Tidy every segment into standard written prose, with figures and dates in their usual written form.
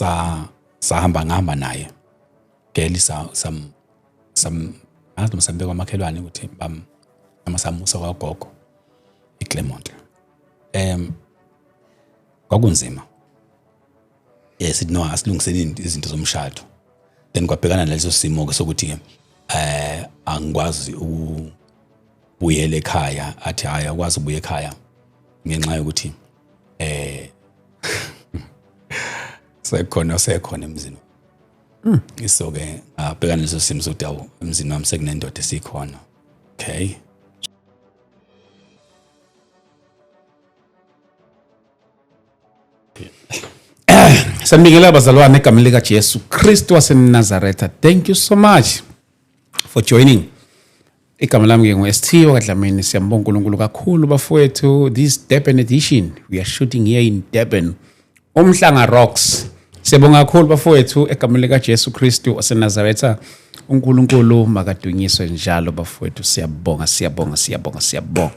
Sa sahamba ngihamba naye geli sa sam sam ngazi noma sambeka kwamakhelwane ukuthi bam noma samusa kwagogo eClermont. Kwakunzima. Yes, sithi no, asilungiseni izinto zomshado. Then kwabhekana naleso simo ke sokuthi ke angikwazi ukubuyela ekhaya, athi hayi akwazi ukubuya ekhaya ngenxa yokuthi sekhona emzini. So ke ngabhekana leso simo sokuthi awu, emzini wami sekunendoda esikhona. Okay. Sanibingelela abazalwane egameni lika Jesu Kristu waseNazaretha. Thank you so much for joining. Igama lami ke ngu-ST wakaDlamini. Siyambonga uNkulunkulu kakhulu bafowethu. This Durban edition, we are shooting here in Durban. Umhlanga Rocks. Siyabonga kakhulu bafowethu egameni lika Jesu Kristu waseNazaretha. uNkulunkulu makadunyiswe njalo bafowethu. Siyabonga, siyabonga, siyabonga, siyabonga.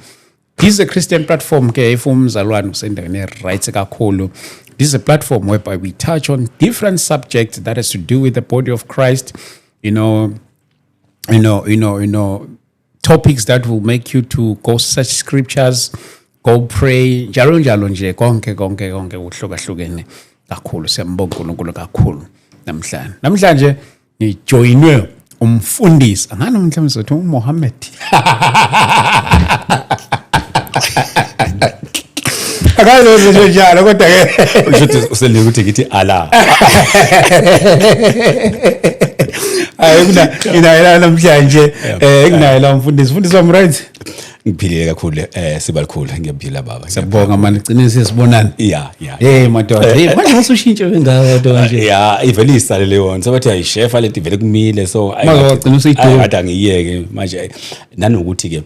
This is a Christian platform ke, if umzalwane usendaweni right kakhulu. This is a platform whereby we touch on different subjects that has to do with the body of Christ, topics that will make you to go search scriptures, go pray, njalo njalo nje, konke konke konke kuhlukahlukene kakhulu. Siyambonga uNkulunkulu kakhulu namhlanje. Namhlanje ngijoyinwe umfundisi, angani mhlawumbe sothi uMohammed. Akazi nje njalo, kodwa ke Usho ukuthi uselike ukuthi ngithi Allah. Hayi, kuna ina namhlanje kunaye la mfundisi. Mfundisi wami, right? Ngiphilile kakhulu, sibalikhulu, ngiyaphila baba. Siyabonga mani, gcine sesibonana. Yeah. Hey madoda, hey, manje usushintshe kangaka kodwa nje. Yeah, ivele isale leyo nto. Sobathi ayishefa lento ivele kumile, so Manje wagcina usuyiduma. Kade angiyeke manje, nanokuthi ke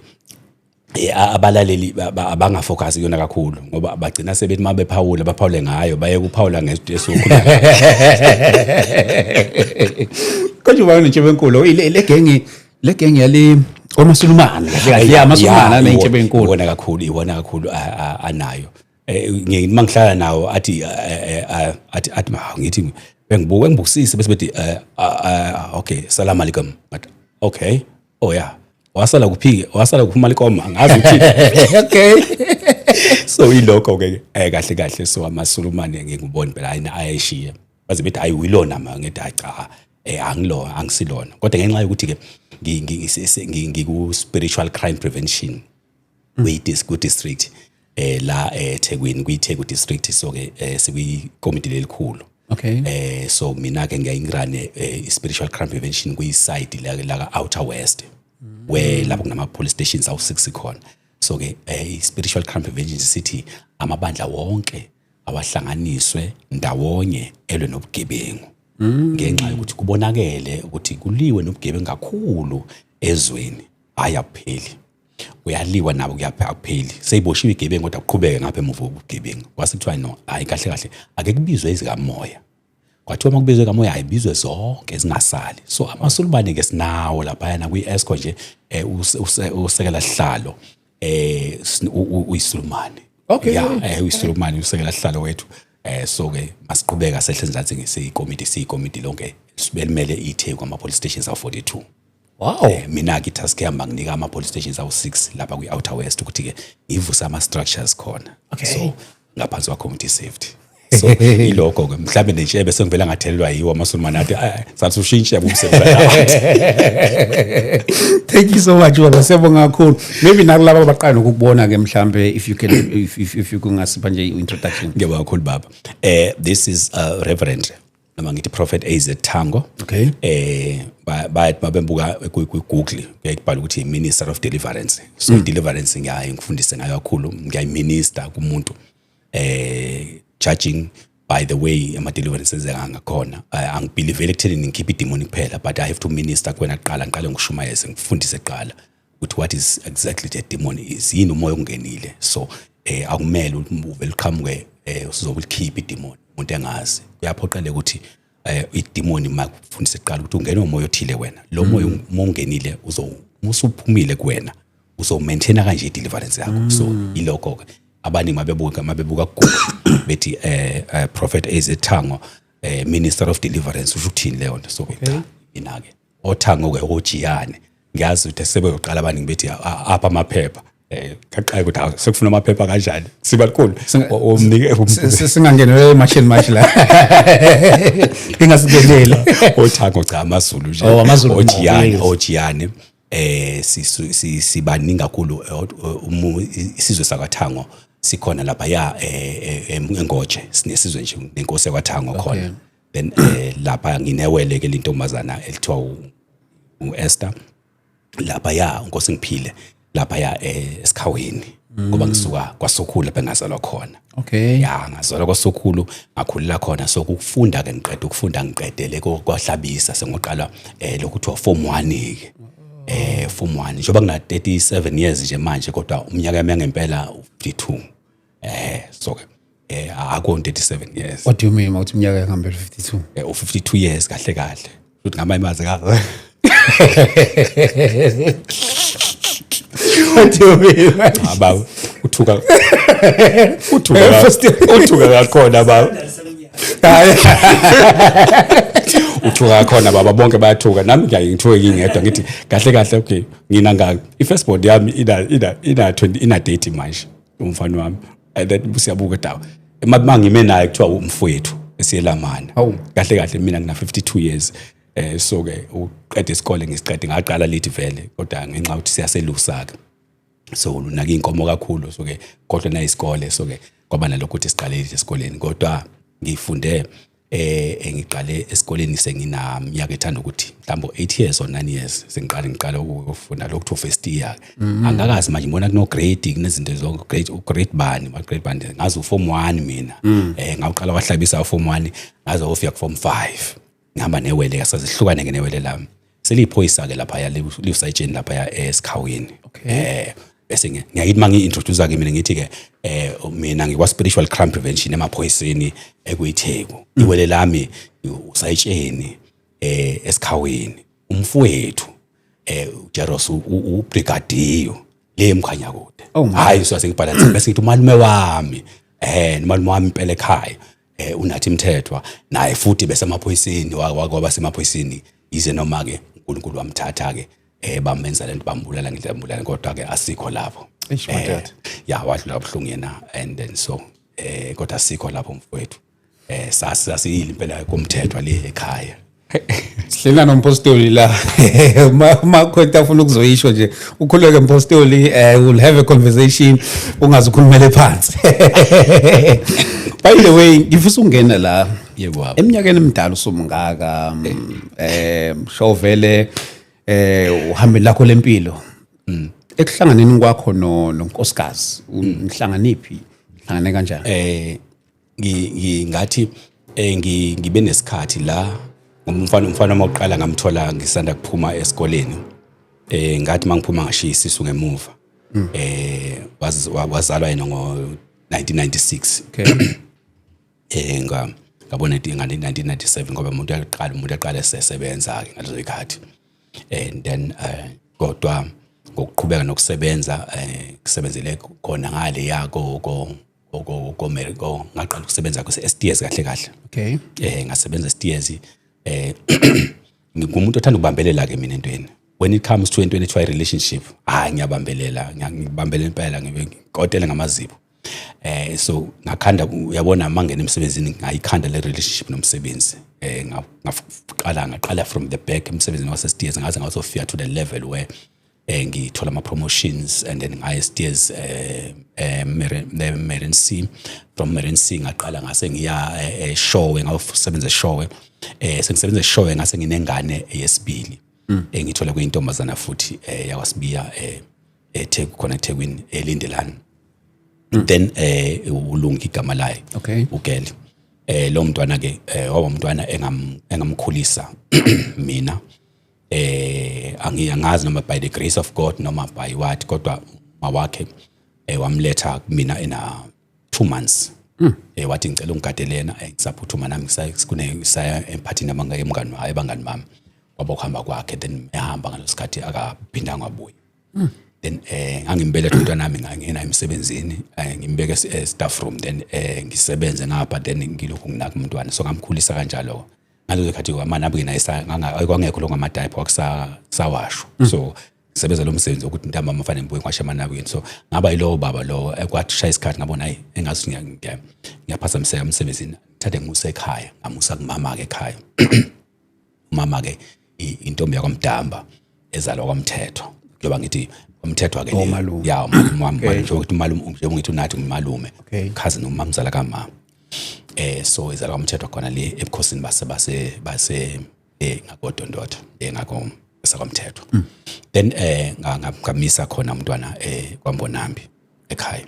abalaleli abangafocus kuyona kakhulu ngoba bagcina sebethi uma bephawula baphawule ngayo, baye kuphawula ngezinto esukhuluma. Konje ubani nentshebe enkulu le genge yale omasulumane kahle kahle, ya, amasulumane anentshebe enkulu. Iwona kakhulu, iwona kakhulu anayo. Ngiye mangihlala nawo athi athi ma ngithi bengibuka engibukisise bese bethi okay, salam alaikum. Ngathi okay, oh yeah, wasala kuphi, wasala kuphi malikoma, angazi ukuthi. So ilokho ke kahle kahle, so amasulumane ngikubona phela ayishiye baze bethi hayi uyilona, ma ngithi hayi cha, angilona, angisilona, kodwa ngenxa yokuthi ke ngiku spiritual crime prevention kwi district la eThekwini, kwiTheku district, so ke sikwi committee lelikhulu. So mina ke ngiyayingirane spiritual crime prevention kuyi side la outer west where lapho kunama police stations awu6 khona. So ke spiritual crime prevention sithi amabandla wonke awahlanganiswe ndawonye elwe nobugebengu ngenxa yokuthi kubonakele ukuthi kuliwe nobugebengu kakhulu ezweni, hayi akupheli, uyaliwa nabo kuyapheli, seyiboshiwe igebengu kodwa kuqhubeke ngapha emuva kobugebengu. Kwase kuthiwa no, hayi kahle kahle ake kubizwe ezikamoya. Kwathiwa uma kubizwe kamoya ayibizwe zonke zingasali. So amasulumane ke sinawo laphayana kwi-esco nje, usekela sihlalo uyisulumane. Yeah, uyisulumane usekela sihlalo wethu. So ke masiqhubeka sehle nzathi ngesiyikomiti, siyikomiti lonke belimele iTheku ama police stations awu 42. Mina ke task yami banginika ama police stations awu 6 lapha kwi outer west ukuthi ke ngivuse ama structures khona. So ngaphansi kwa community safety. So ilokho ke mhlambe nentshebe sengivela ngathelelwa yiwo amasulumane athi, "Ah, sathi ushintshe umsebenzi." Thank you so much baba, siyabonga kakhulu. Maybe nakulaba abaqala nokukubona ke mhlambe if you can if you kungasipha nje introduction. Ngiyabonga kakhulu baba. This is Reverend noma ngithi Prophet AZ Thango. Babembuka ku Google kuyabhala ukuthi Minister of Deliverance. So deliverance ngiyaye ngifundise ngayo kakhulu, ngiyayiminister kumuntu judging by the way ama deliverance enzeka ngakhona. Angibelieve ekutheni ngikhiphe idemon kuphela, but I have to minister kuwena kuqala, ngiqale ngishumayeze, ngifundise kuqala ukuthi what is exactly the demon is, yini umoya ongenile. So akumele uvele uqhamuke usizokulikhipha idemon umuntu engazi. Kuyaphoqeleka ukuthi idemon makufundise kuqala ukuthi ungena umoya othile wena, lo moya uma ungenile uzo usuphumile kuwena uzo maintain kanje i-deliverance yakho. So ilokho ke abaningi mabebuka Google bethi Prophet AZ Thango. Minister of Deliverance, usho ukuthini leyo nto? So cha, mina ke othango ke ojiyane, ngiyazi ukuthi sebeyoqala abaningi bethi, "Apha amaphepha." Kaqala ukuthi, "Hawu, sekufuna amaphepha kanjani?" Siba likhulu umnike. Singangenelele march and march la, ingasingeneli. Othango, cha, amaZulu nje. Oh, amaZulu. Ojiyane. Yes. Ojiyane, sibaningi kakhulu. Isizwe sakwaThango sikhona lapha ya eNgoje, sinesizwe nje nenkosi yakwaThango khona. Then lapha nginewele ke lintombazana elithiwa uEsther lapha ya unkosi ngiphile lapha ya eSikhaweni, ngoba ngisuka kwaSokhulu lapha engazalwa khona. Ya, ngazalwa kwaSokhulu, ngakhulela khona. So ukufunda ke, ngiqeda ukufunda, ngiqedele kwaHlabisa, sengoqala lokhu kuthiwa form 1 ke, form 1, njengoba ngina 37 years nje manje, kodwa umnyaka yami ngempela u52. So ke akho 37 years. What do you mean mawuthi iminyaka yangempela 52? U52 years kahle kahle, futhi ngama imazi kahle. What do you mean? Aba uthuka uthuka uthuka kakhona baba, uthuka kakhona baba, bonke bayathuka, nami ngiyaye ngithuke ngingedwa, ngithi kahle kahle, okay, ngina ngaka i-first born yami ina 20, ina 30 manje umfana wami, and then siyabuka dawo uma ngime naye kuthiwa umfowethu esiyelamana. Hawu. Kahle kahle mina ngina 52 years. So ke uqeda isikole ngisiqede, ngaqala lithi vele, kodwa ngenxa ukuthi siyaselusa ke, so lunaka inkomo kakhulu, so ke kodwa na isikole, so ke kwaba nalokho ukuthi siqale esikoleni, kodwa ngifunde ngiqale esikoleni senginaminyaka ethanda ukuthi mhlawumbe 8 years or 9 years, sengiqale ngiqala ukufunda lokhu first year. Angakazi manje ngibona kuno grade, kunezinto zonke, grade, grade bani, ma grade bani, ngazi uform 1 mina. Ngawuqala kwaHlabisa uform 1, ngaze ofika ku form 5, ngihamba newele, yasazihlukane ke newele lami, seliyiphoyisa ke lapha liwusayitsheni lapha eSikhawini. Bese ngiyayithi mangi-introduce ke mina, ngithi ke mina ngikwa spiritual crime prevention emaphoyiseni ekuyiTheku, iwele lami usayitsheni eSikhawini, umfowethu uJeros ubrigadier le emkhanya kude. Oh my. Hayi, so sengibhalanse, bese ngithi umalume wami, umalume wami impela ekhaya, uNathi Mthethwa, naye futhi bese emaphoyiseni, kwaba semaphoyiseni, yize noma ke uNkulunkulu wamthatha ke, bamenza lento, bambulala ngendlela bambulala, kodwa ke asikho lapho. Eish, madoda. Ya, wadlula kabuhlungu yena, and then so kodwa asikho lapho mfowethu, sasiyile impela koMthethwa le ekhaya. Sihleli nompostoli la, ma khona afuna ukuzoyisho nje, ukhuleke mpostoli, we'll have a conversation, ungaze ukhulumele phansi. By the way, ngifisa ukungena la. Yebo, baba. Eminyakeni emidala usumngaka, sho vele uhambe lakho lempilo, ekuhlanganeni kwakho no nonkosikazi, nihlanganiphi, nihlangane kanjani? Ngingathi ngibe nesikhathi la umfana wami oqala ngamthola ngisanda kuphuma esikoleni. Ngathi mangiphuma ngashiya isisu ngemuva. Wazalwa yena ngo 1996. Nga ngabona nga 1997, ngoba umuntu aqala esesebenza ke ngalezo zikhathi, and then kodwa ngokuqhubeka nokusebenza, kusebenzele khona ngale yako ko ngaqala ukusebenza ku Steers kahle kahle. Ngasebenza Steers. Ngingumuntu othanda ukubambelela ke mina entweni. When it comes to entweni ethiwa relationship, hayi, ngiyabambelela, ngibambelela impela, ngibe ngikotele ngamazipho. So ngakhanda, uyabona, mangena emsebenzini ngayikhanda le relationship nomsebenzi. Ngaqala from the back emsebenzini wase Steers, ngaze ngazofika to the level where ngithola ama promotions, and then ngaya Steers Merency. From Merency ngaqala ngase ngiya eShowe, ngasebenza eShowe. Sengisebenza eShowe ngase nginengane eyesibili, engithola kuyintombazana futhi yakwaSibiya, eTheku khona, eThekwini, eLindelani. Then uLungi igama layo. Ugele lo mntwana ke waba umntwana engamkhulisa mina. Angiyangazi noma by the grace of God noma by what, kodwa mawakhe wamletha kumina ena 2 months. Wathi ngicela ungigadelena, ngisaphuthuma nami kune saya emphathini abangane emngani wayo, abangani bami, kwaba ukuhamba kwakhe. Then ehamba ngalesikhathi akaphindanga wabuya. Then ngangimbeletha umntwana wami, ngangena emsebenzini, ngimbeke staff room, then ngisebenze ngapha, then ngilokhu nginaka umntwana. So ngamkhulisa kanjalo ngalezo khathi. Amanabukeni kwangekho lo ngama-diaper, kwakusawashwa. So ngisebenza lo msebenzi wokuthi ntambama fanele ngibuye ngiwashe amanabukeni. So ngaba yilowo baba lo. Kwathi shaya isikhathi ngabona, hayi, engathi ngiyaphazamiseka emsebenzini, ngithathe ngimuse ekhaya. Ngamusa kumama-ke ekhaya. Umama-ke intombi yakwaMdamba ezalwa kwaMthetho, njengoba ngithi uMthetho-ke. Omalume. Ya, umalume wami. Njengoba ngithi umalume, njengoba ngithi unathi umalume, cousin, umamzala kamama. So izalwa kwaMthetho khona le ebukhosini base ngakodondotho, ngako sakwamthetho. Then ngamisa khona umntwana kwaMbonambi ekhaya.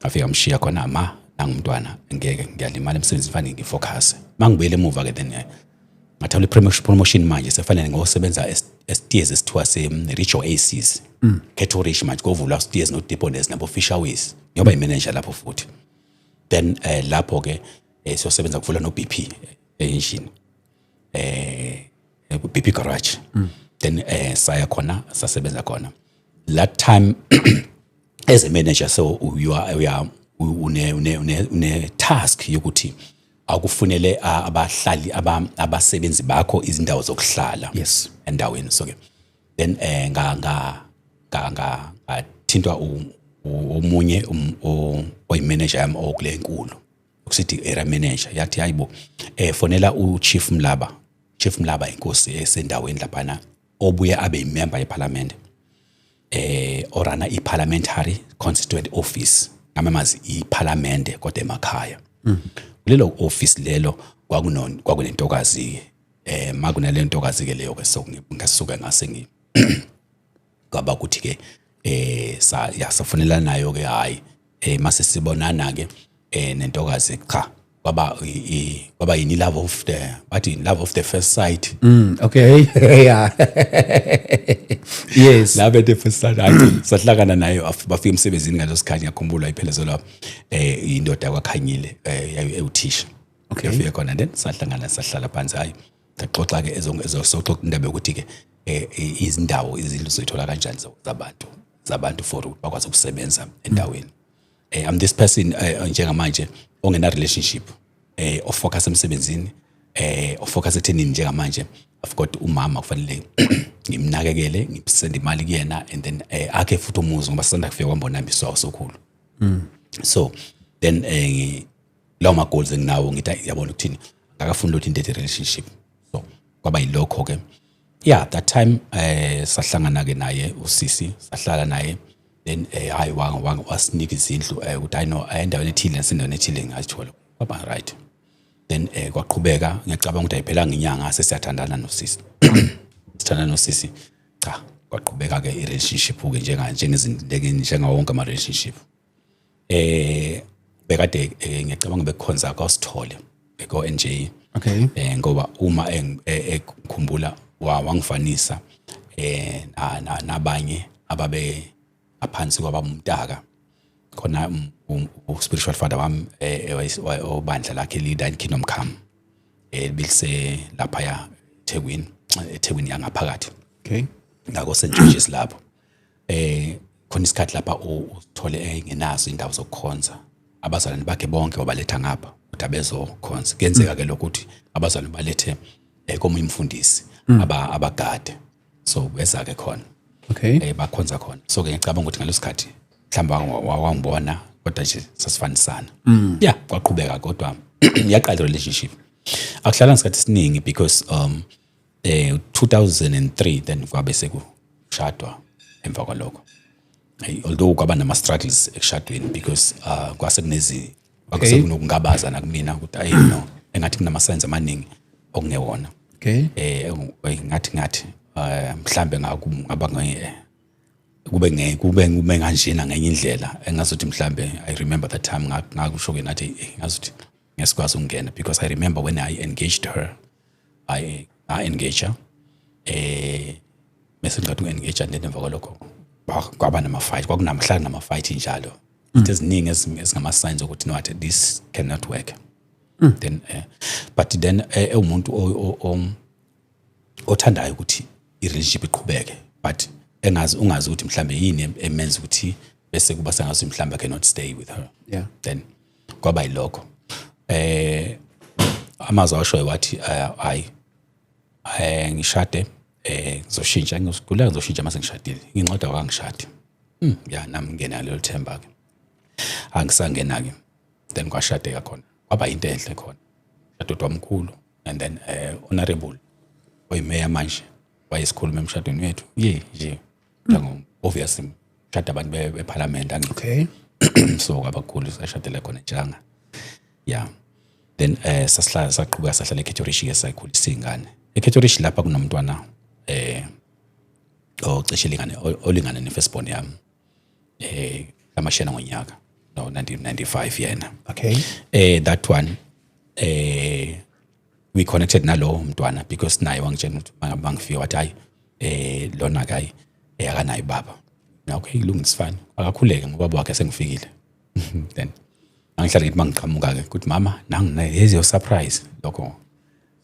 Ngafika ngamshiya khona, ma nangumntwana, ngeke ngiyalimala emsebenzini, fanele ngifocus. Mangibuyele emuva ke, then ngathola i-promotion. Manje sefanele ngosebenza esitezi esithiwa se-Rich Oasis, Cato Rich. Manje kovulwa Steers no-Debonairs nabo Fishaways, ngiyoba i-manager lapho futhi. Then lapho ke siyosebenza kuvula no-BP engine, BP garage. Then saya khona, sasebenza khona that time as a manager. So you are une task yokuthi akufunele abahlali, abasebenzi bakho izindawo zokuhlala endaweni. So ke then nga nga nga nga ngathintwa omunye oyimanager yami okule enkulu, okusithi area manager, yathi, "Hayibo, fonela uChief Mlaba." Chief Mlaba inkosi esendaweni laphana, obuye abe imember yeParliament, oruna iParliamentary Constituent Office, ngamamazi iParliament kodwa emakhaya. Kulelo office lelo kwakunentokazi. Makunale ntokazi ke leyo ke, so ngasuka ngase ngi kwaba ukuthi ke sa yasafonela nayo ke. Hayi, mase sibonana ke nentokazi, cha, kwaba kwaba yini, love of the, bathi love of the first sight. Okay. Yeah. Yes. Love at the first sight. Hayi, sahlangana nayo, bafika emsebenzini ngaleso sikhathi. Ngiyakhumbula iphelezelwa indoda kwakhanyile, ewuthisha. Yafika khona, then sahlangana, sahlala phansi. Hayi, saxoxa ke ezoxoxa indaba yokuthi ke izindawo, izindlu zoyithola kanjani zabantu for ukuthi bakwazi ukusebenza endaweni. I'm this person njengamanje ongena relationship, ofocus emsebenzini, ofocus ekuthenini njengamanje I've got umama kufanele ngimnakekele, ngisende imali kuyena, and then akhe futhi umuzi, ngoba sisanda kufika kwaMbonambi sokhulu. So then lawo ma goals enginawo, ngithi, "Ayi, yabona ukuthini, akafuni lutho into ethi relationship." So kwaba yilokho ke. Yeah, that time sahlangana ke naye usisi, sahlala naye. Then hayi, wasinika izindlu ukuthi hayi no, endaweni ethile nasendaweni ethile ngazithola. Kwaba right. Then kwaqhubeka. Ngiyacabanga ukuthi ayiphelanga inyanga sesiyathandana nosisi, sithandana nosisi. Cha, kwaqhubeka ke i-relationship ke njengezinto, njengawo wonke ama relationship. Bekade ngiyacabanga bekukhonza kwaSithole ko NJ. Ngoba uma ekhumbula wangifanisa nabanye ababe aphansi kwabamtaka khona, spiritual father wami, obandla lakhe leader in Kingdom Come, bilise lapha ya eThekwini, eThekwini yangaphakathi, ngako St George's lapho. Khona isikhathi lapha uthole engenazo indawo zokukhonza, abazalwane bakhe bonke wabaletha ngapha ukuthi abezokhonza. Kuyenzeka ke lokho ukuthi abazalwane balethe komunye umfundisi abagade. So beza ke khona, bakhonza khona. So ke ngicabanga ukuthi ngaleso sikhathi mhlawumbe wangibona, kodwa nje sasifanisana. Yeah, kwaqhubeka, kodwa yaqala relationship, akuhlala isikhathi esiningi because 2003 then kwabe sekushadwa emva kwalokho. Hey, although kwaba nama struggles ekushadweni because kwase kunezi kwase kunokungabaza nakumina ukuthi ayi no, engathi kunama signs amaningi okungewona. Ngathi mhlambe ngaba kube kube kanjena ngenye indlela engazuthi mhlambe. I remember that time ngakusho ke nathi ngazuthi ngesikwazi ukungena, because I remember when I engaged her, I engage her, bese ngiqeda uku-engage, and then emva kwalokho kwaba nama-fight, kwakunamahlala nama-fight njalo, into eziningi ezingama-signs ukuthi no, what, this cannot work. Then but then umuntu othandayo ukuthi i-relationship iqhubeke, but Engazi ungazi ukuthi mhlambe yini emenza ukuthi bese kuba sengazi mhlambe I cannot stay with her. Then kwaba yilokho. Amazwi ashoyo wathi, hayi, ngishade, ngizoshintsha, ngizogula, ngizoshintsha mase ngishadile. Nginqoda kwangishadi. Ya, nami ngena lelo themba ke. Angisangena ke. Then kwashadeka khona. Kwaba into enhle khona. Shadodwa omkhulu and then honorable oyimeya manje wayesikhuluma emshadweni wethu. Ye nje. Njengo obviously shada abantu beparliament, angithi. So kwabakhulu sashadela khona njanga. Yeah. Then sasihlala, saqhubeka, sahlala eKhetorishi ke, sakhulisa ingane. EKhetorishi lapha kunomntwana ocishe lingane, olingana ne-firstborn yami. Amashena ngonyaka no 1995 yena. That one, we connected nalo mntwana because naye wangitshela ukuthi mangifika wathi, hayi, lona kayi akanayo baba. Na okay, kulungile, sifane. Akakhuleke ngoba wakhe sengifikile. Then angihlale ngithi mangiqhamuka ke ukuthi, "Mama, nangu, here's your surprise," lokho.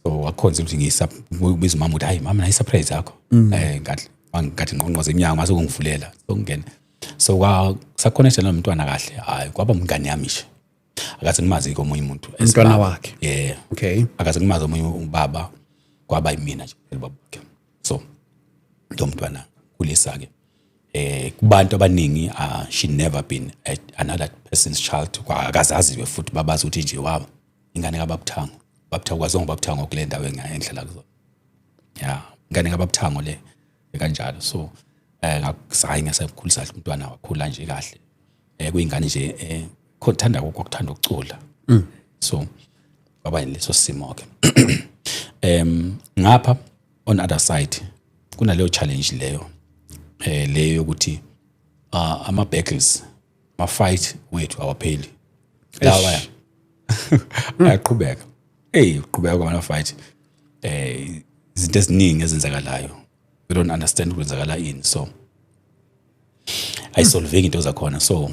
So wakhonza ukuthi ngibiza umama ukuthi, "Hayi mama, nayi surprise yakho." Ngathi ngathi ngqongqoza eminyango mase kungivulela. So ngena. So kwa saconnecta nomntwana kahle. Hayi, kwaba umngane yami nje. Akaze ngimazi komunye umuntu. Umntwana Esibaba. wakhe? Yeah. Akaze ngimazi omunye ubaba, kwaba yimina nje kuphela ubaba wakhe. So lo mntwana kulisa ke kubantu abaningi, she never been another person's child. Akazaziwe futhi babazi ukuthi nje wabo ingane kaBabuthango. Babuthango kwaziwa ngoBabuthango kule ndawo engihlala kuzona. Ya, ingane kaBabuthango le kanjalo. So ngakusayi ngasakhulisa kahle umntwana, wakhula nje kahle. Kuyingane nje khothanda kwakuthanda ukucula. So kwaba leso simo ke. Ngapha on other side kunaleyo challenge leyo leyo yokuthi ama battles, ama fight wethu awapheli lawa, ayaqhubeka. Hey, uqhubeka kwama fight, izinto eziningi ezenzakalayo, we don't understand kwenzakala ini, so ayisolveki into zakhona. So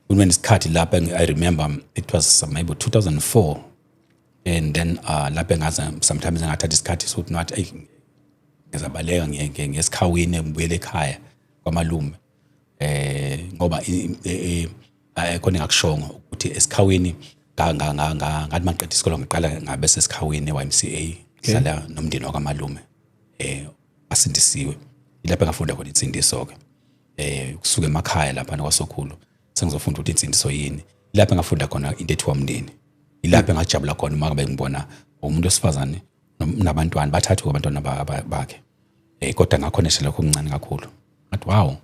kunesikhathi lapha I remember it was maybe 2004 and then lapha engaze sometimes engathatha isikhathi sokuthi nathi, ey, ngizabaleka ngesikhawini, ngibuyele ekhaya kwamalume, ngoba khona engakushongo ukuthi esikhawini ngathi maqeda isikole ngiqala ngabe sesikhawini e-YMCA, hlala nomndeni wakamalume asindisiwe. Ilapho engafunda khona insindiso ke, kusuka emakhaya lapha kwaSokhulu, sengizofunda ukuthi insindiso yini. Ilapho engafunda khona into ethiwa umndeni. Ilapho engajabula khona uma ngabe ngibona umuntu wesifazane nabantwana bathathu, abantwana bakhe, kodwa ngakhona lokho okuncane kakhulu. Ngathi, "Wow,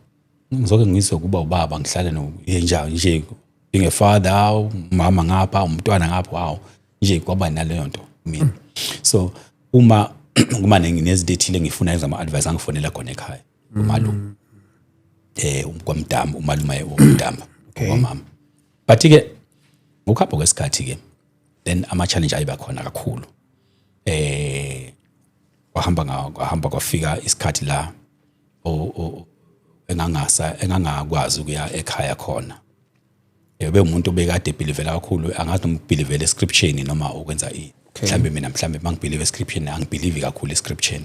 ngizoke ngizwe kuba ubaba, ngihlale no nje nje being a father, umama ngapha, umntwana ngapha." Wow, nje kwaba naleyo nto mina. So uma kuma nezinto ethile engifuna ezama advice, angifonela khona ekhaya umalume kwamdamba, umalume womdamba kwamama. But ke ngokuhamba kwesikhathi ke, then ama challenge ayiba khona kakhulu. Kwahamba kwahamba kwafika isikhathi la engangasa engangakwazi ukuya ekhaya khona. Ube umuntu obekade ebelievela kakhulu, angazi noma ubelievela escripture noma ukwenza ini. Mhlambe mina, mhlambe mangibelieve escripture, angibelieve kakhulu escripture,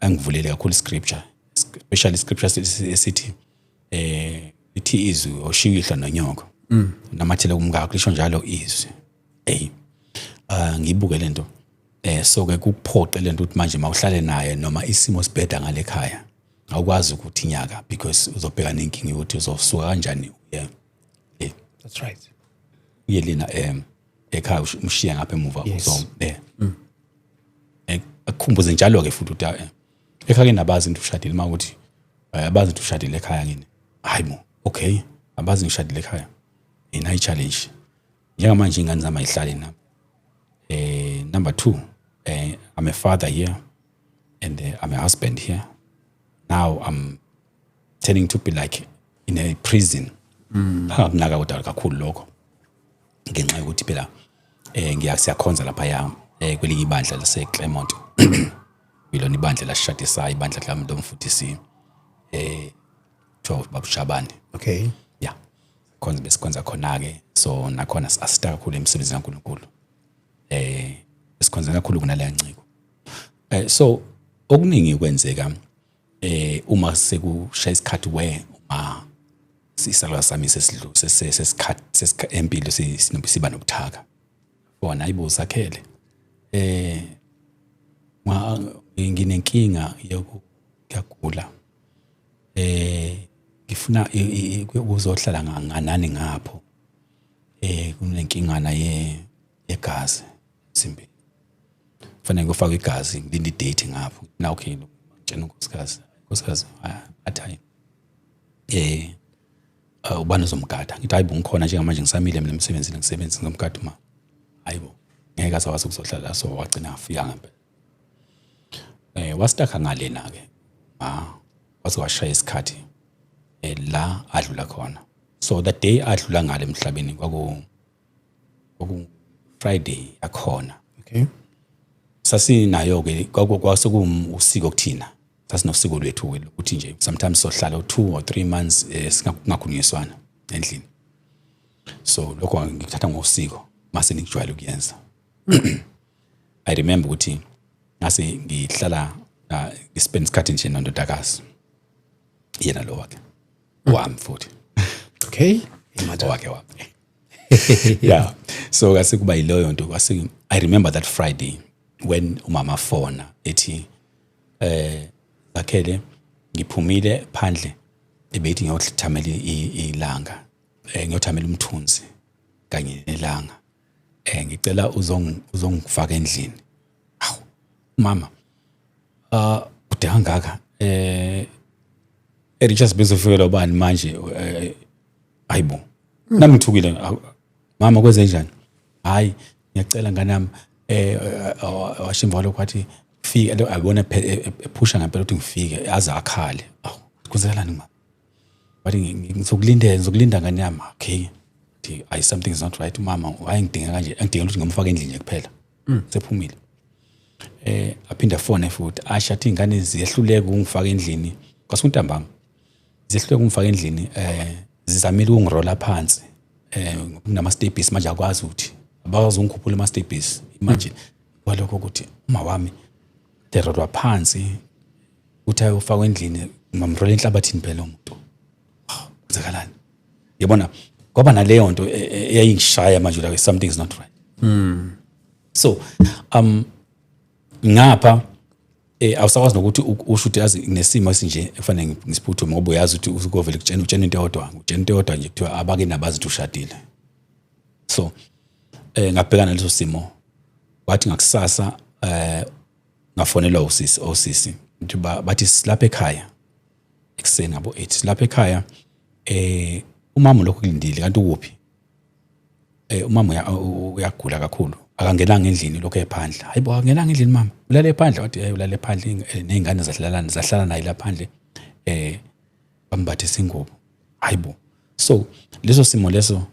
angivulele kakhulu scripture, especially scripture esithi ithi izwi oshiya ihla nonyoko namathele kumkakho, lisho njalo izwi. Ey, ngibuke lento, so ke kukuphoqe lento ukuthi manje mawuhlale naye noma isimo sibheda ngale khaya, awukwazi ukuthi inyaka because uzobheka nenkinga yokuthi uzosuka kanjani uye That's right. Uye lena ekhaya, umshiya ngapha emuva. Uzo akukhumbuze njalo ke futhi ukuthi ekhaya ke nabazi into ushadile, uma ukuthi abazi into ushadile ekhaya kini. Hayi bo, okay, abazi ngishadile ekhaya. Ina i-challenge njengamanje ingane zami ayihlali nami. Number 2, I'm a father here and I'm a husband here. Now I'm turning to be like in a prison. Angakunaka kodwa kakhulu lokho ngenxa yokuthi phela ngiya siyakhonza lapha ya kwelinye ibandla lase Claremont, yilona ibandla lasishadisayo, ibandla la mfundisi kuthiwa Babushabane. Yeah, khonza besikhonza khona ke. So nakhona asista kakhulu emsebenzini kaNkulunkulu, sikhonza kakhulu kunaleya nciko. So okuningi kwenzeka. Uma sekushaya isikhathi where uma isalukazi sami sesidlu sesikhathi empilo siba nobuthaka, bona, "Hayibo Zakhele, nginenkinga yokugula, ngifuna ukuzohlala nganani ngapho, kunenkingana ye yegazi emzimbeni, kufanele ngiyofaka igazi, ngilinde i-date ngapho." Na okay, ngitshela unkosikazi, unkosikazi athi, "Hayi, ubani uzomgada?" Ngithi, "Hayi bo, ngikhona njengamanje, ngisamile mina emsebenzini, ngisebenzi, ngizomgada uma." Hayibo, ngeke azawazi ukuzohlala la. So wagcina afika ngempela, wa-stucka ngalena ke, ma waze washaya isikhathi la adlula khona. So the day adlula ngale emhlabeni kwaku Friday yakhona. Sasinayo ke, kwase usiko kuthina, sasinosiko lwethu ke ukuthi nje sometimes sohlala 2 or 3 months singakhulunyiswana endlini. So lokho ngikuthatha ngosiko mase ngijwayele ukuyenza. I remember ukuthi ngase ngihlala, ngi-spend isikhathi nje nondodakazi, yena lo wakhe wami futhi. Owakhe wami, yeah. So kase kuba yileyo nto kwase. I remember that Friday when umama fona ethi, "Zakhele, ngiphumile phandle, ebethi ngiyothamela ilanga, ngiyothamela umthunzi kanye nelanga, ngicela uzongifaka endlini." Awu mama, kude kangaka, eRichards bezofikela ubani manje? Hayibo, nami ngithukile. "Mama, kwenze njani?" "Hayi, ngiyacela ngane yami." Washimva lokho, wathi fika lo, abona ephusha ngempela ukuthi ngifike, aze akhale. "Awu, kwenzakalani mama?" Wathi, "Ngizokulindela, ngizokulinda ngane yami." Okay, thi ayi, something is not right mama, wayengidinga kanje, engidinga ukuthi ngimfake endlini nje kuphela, sephumile. Aphinde afone futhi, asho athi ingane ziyehluleka ukungifaka endlini, kwasuntambama, ziyehluleka ukungifaka endlini, zizamile ukungirola phansi, kunama steps manje, akwazi ukuthi abakwazi ukungikhuphula ama steps. Imagine kwalokho ukuthi uma wami derolwa phansi uthi ayofakwa endlini, mamrola enhlabathini phela umuntu. Kwenzakalani? Yabona, kwaba naleyo nto eyayingishaya manje, like something is not right. So ngapha awusakwazi nokuthi usho ukuthi yazi nesimo esinje efanele ngisiphuthume, ngoba uyazi ukuthi usukovele kutshena, utshena into eyodwa, utshena into eyodwa nje, kuthiwa abake nabazi ukuthi ushadile. So ngabhekana naleso simo. Wathi ngakusasa ngafonelwa usisi, osisi ukuthi bathi silapha ekhaya ekuseni ngabo 8, silapha ekhaya, umama lokhu kulindile, kanti ukuphi? Umama uyagula kakhulu, akangenanga endlini, lokho ephandle. "Hayibo, akangenanga endlini mama, ulale ephandle?" Wathi, "Eh, ulale ephandle, nezingane zahlala naye laphandle, bambathisa ingubo." Hayibo, so leso simo leso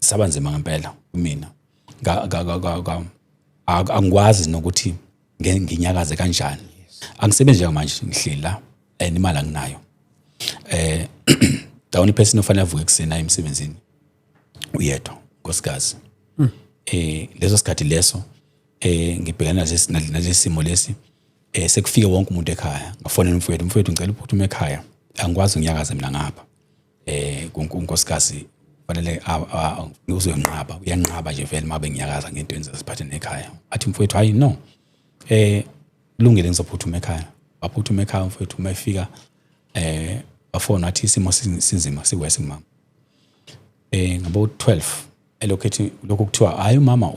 saba nzima ngempela kumina. Angikwazi nokuthi nginyakaze kanjani, angisebenzi njengamanje, ngihleli la and imali anginayo. The only person ofanele avuke ekuseni aye emsebenzini uyedwa nkosikazi. Leso sikhathi leso ngibhekana nalesi simo lesi, sekufike wonke umuntu ekhaya. Ngafonela umfowethu, "Umfowethu, ngicela uphuthume ekhaya, angikwazi ukunyakaza mina ngapha, unkosikazi fanele uzoyinqaba, uyanqaba nje vele mabe nginyakaza ngento eziphathe nekhaya." Athi umfowethu, "Hayi no, lungile, ngizophuthuma ekhaya." Waphuthuma ekhaya umfowethu. Uma efika bafona, wathi isimo sinzima, siwese kumama. Ngabo 12 elokhu ethi lokhu kuthiwa hayi umama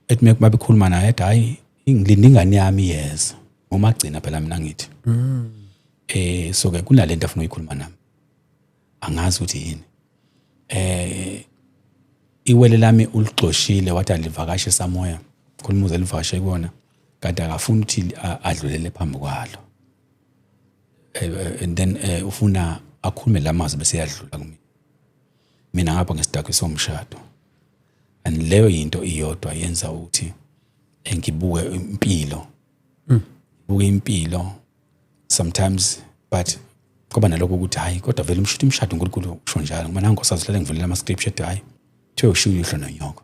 ethi mabekhuluma naye ethi, "Hayi, ngilinde ingane yami iyeza ngomagcina phela mina." Ngithi so ke kunalento afuna ukuyikhuluma nami, angazi ukuthi yini. Iwele lami ulixoshile, wathi alivakashe samoya, khona umuze elivakashe kuwona, kanti akafuni ukuthi adlulele phambi kwalo, and then ufuna akhulume lamazwi bese yadlula kumina. Mina ngapha ngesidakwe somshado, and leyo yinto iyodwa yenza ukuthi ngibuke impilo, ngibuke impilo sometimes, but kwaba nalokho ukuthi hayi, kodwa vele umshado, umshado uNkulunkulu usho njalo, ngoba nangu sazihlale ngivulela ama scripture ethi hayi, kuthiwe ushiya uyihlo nonyoko.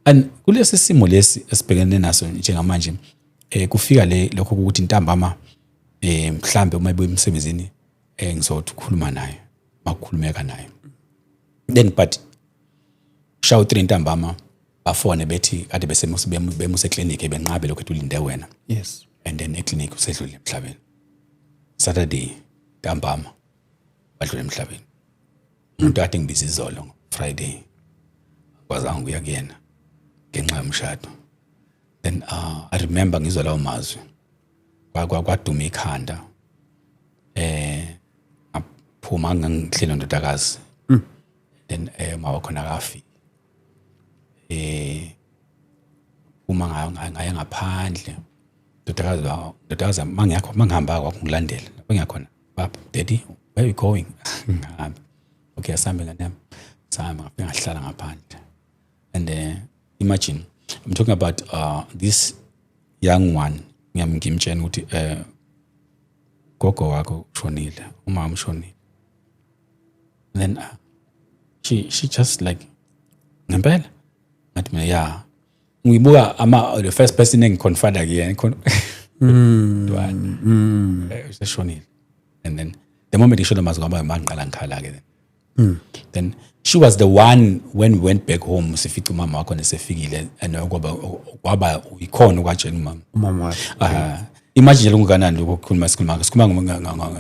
And kulesi simo lesi esibhekene naso njengamanje, Kufika le lokho ukuthi ntambama, mhlambe uma ebuya emsebenzini, ngizothi ukukhuluma naye, makukhulumeka naye then. But shawu 3 ntambama bafone bethi kade besemuse eclinic, benqabe lokho ethi ulinde wena. And then eclinic usedlule emhlabeni. Saturday ntambama badlule emhlabeni. Umuntu kade ngibiza izolo Friday, kwazanga ukuya kuyena ngenxa yomshado. Then I remember ngizwa lawo mazwi, kwaduma ikhanda, ngaphuma, ngangihleli ndodakazi. Then uma wakhona akafiki, uma ngaya ngaphandle, ndodakazi mangiyakho, mangihamba kwakungilandela lapho ngiyakhona, "Baba, daddy, where are you going?" Ngihamba, "Okay, asambe ngane yami." Sahamba, ngafika ngahlala ngaphandle. And imagine, I'm talking about this young one, ngimtshela ukuthi gogo wakho ushonile, umama ushonile. Then she just like, "Ngempela?" Ngathi mina, "Yeah." Ngibuka ama the first person engiconfide kuyena khona ntwana useshonile. And then the moment ngisho lamazwi, kwaba mangiqala ngikhala ke. Then she was the one, when we went back home, sifica umama wakho nesefikile, and kwaba ikhona ukwatshela umama. Umama wakhe. Ah, imagine lungakanani lokho kukhuluma, sikhuluma